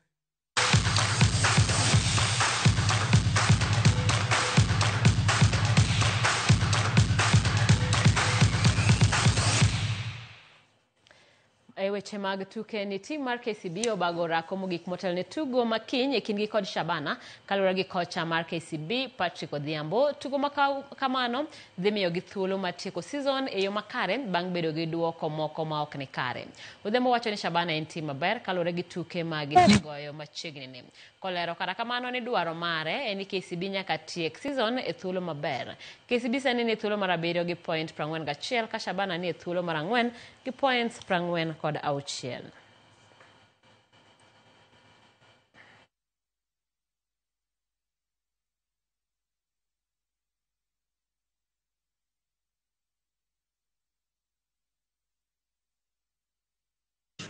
E weche mag tuke ni tim mar KCB obago orako mogik motelo ne tugo makiny e kindgi kod Shabana kaluwore gi kocha mar KCB Patrick Odhiambo. Tugo ma kamano dhi miyogi thuolo mar tieko season e yo makare bang' bedo gi duoko moko ma ok ni kare. Odhiambo wacho ni Shabana en tim maber kaluwore gi tuke ma gisegoyo machiegni ni. Kolero kata kamano ni dwaro mare en ni KCB nyaka tiek season e thuolo maber. KCB sani ni e thuolo mar 7 gi point 41 ka Shabana ni e thuolo mar 4 gi points 46.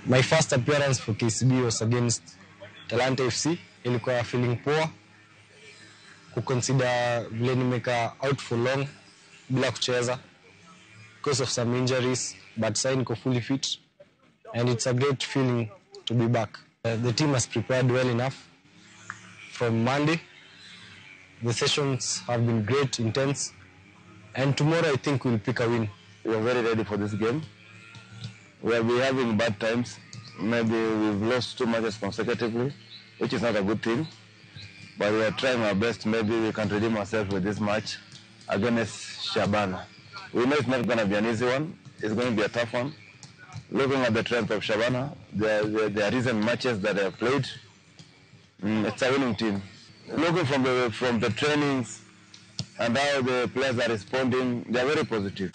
My first appearance for KCB was against Talanta FC. Ilikuwa feeling poor kuconsider vile nimeka out for long bila kucheza because of some injuries, but sasa niko fully fit and it's a great feeling to be back. The team has prepared well enough from Monday. The sessions have been great, intense, and tomorrow I think we'll pick a win. We are very ready for this game. We have been having bad times. Maybe we've lost two matches consecutively, which is not a good thing. But we are trying our best. Maybe we can redeem ourselves with this match against Shabana. We know it's not going to be an easy one. It's going to be a tough one. Looking at the strength of Shabana, the recent matches that they have played, it's a winning team. Looking from the trainings and how the players are responding, they are very positive.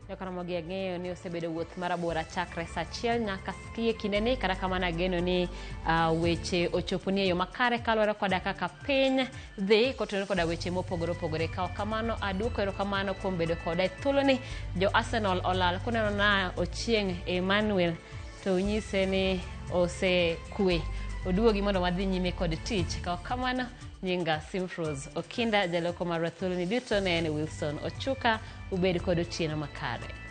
Jokaramogi ang'eyo ni osebedo wuoth marabora chakre saa achiel nyaka gie kindeni. Kata kamano ageno ni weche ochoponi e yo makare kaluwore koda kaka piny dhi kotenore koda weche mopogore opogore. Ka ok kamano aduoko erokamano kuom bedo koda e thuoloni. Jo Arsenal olal kuneno na Ochieng' Emmanuel to unyise ni osekwe oduogi mondo wadhi nyime kod tich. Ka ok kamano nyinga Simfrose Okinda, jaloko marwa thuoloni duto ne en Wilson Ochuka. Ubed kod otieno makare.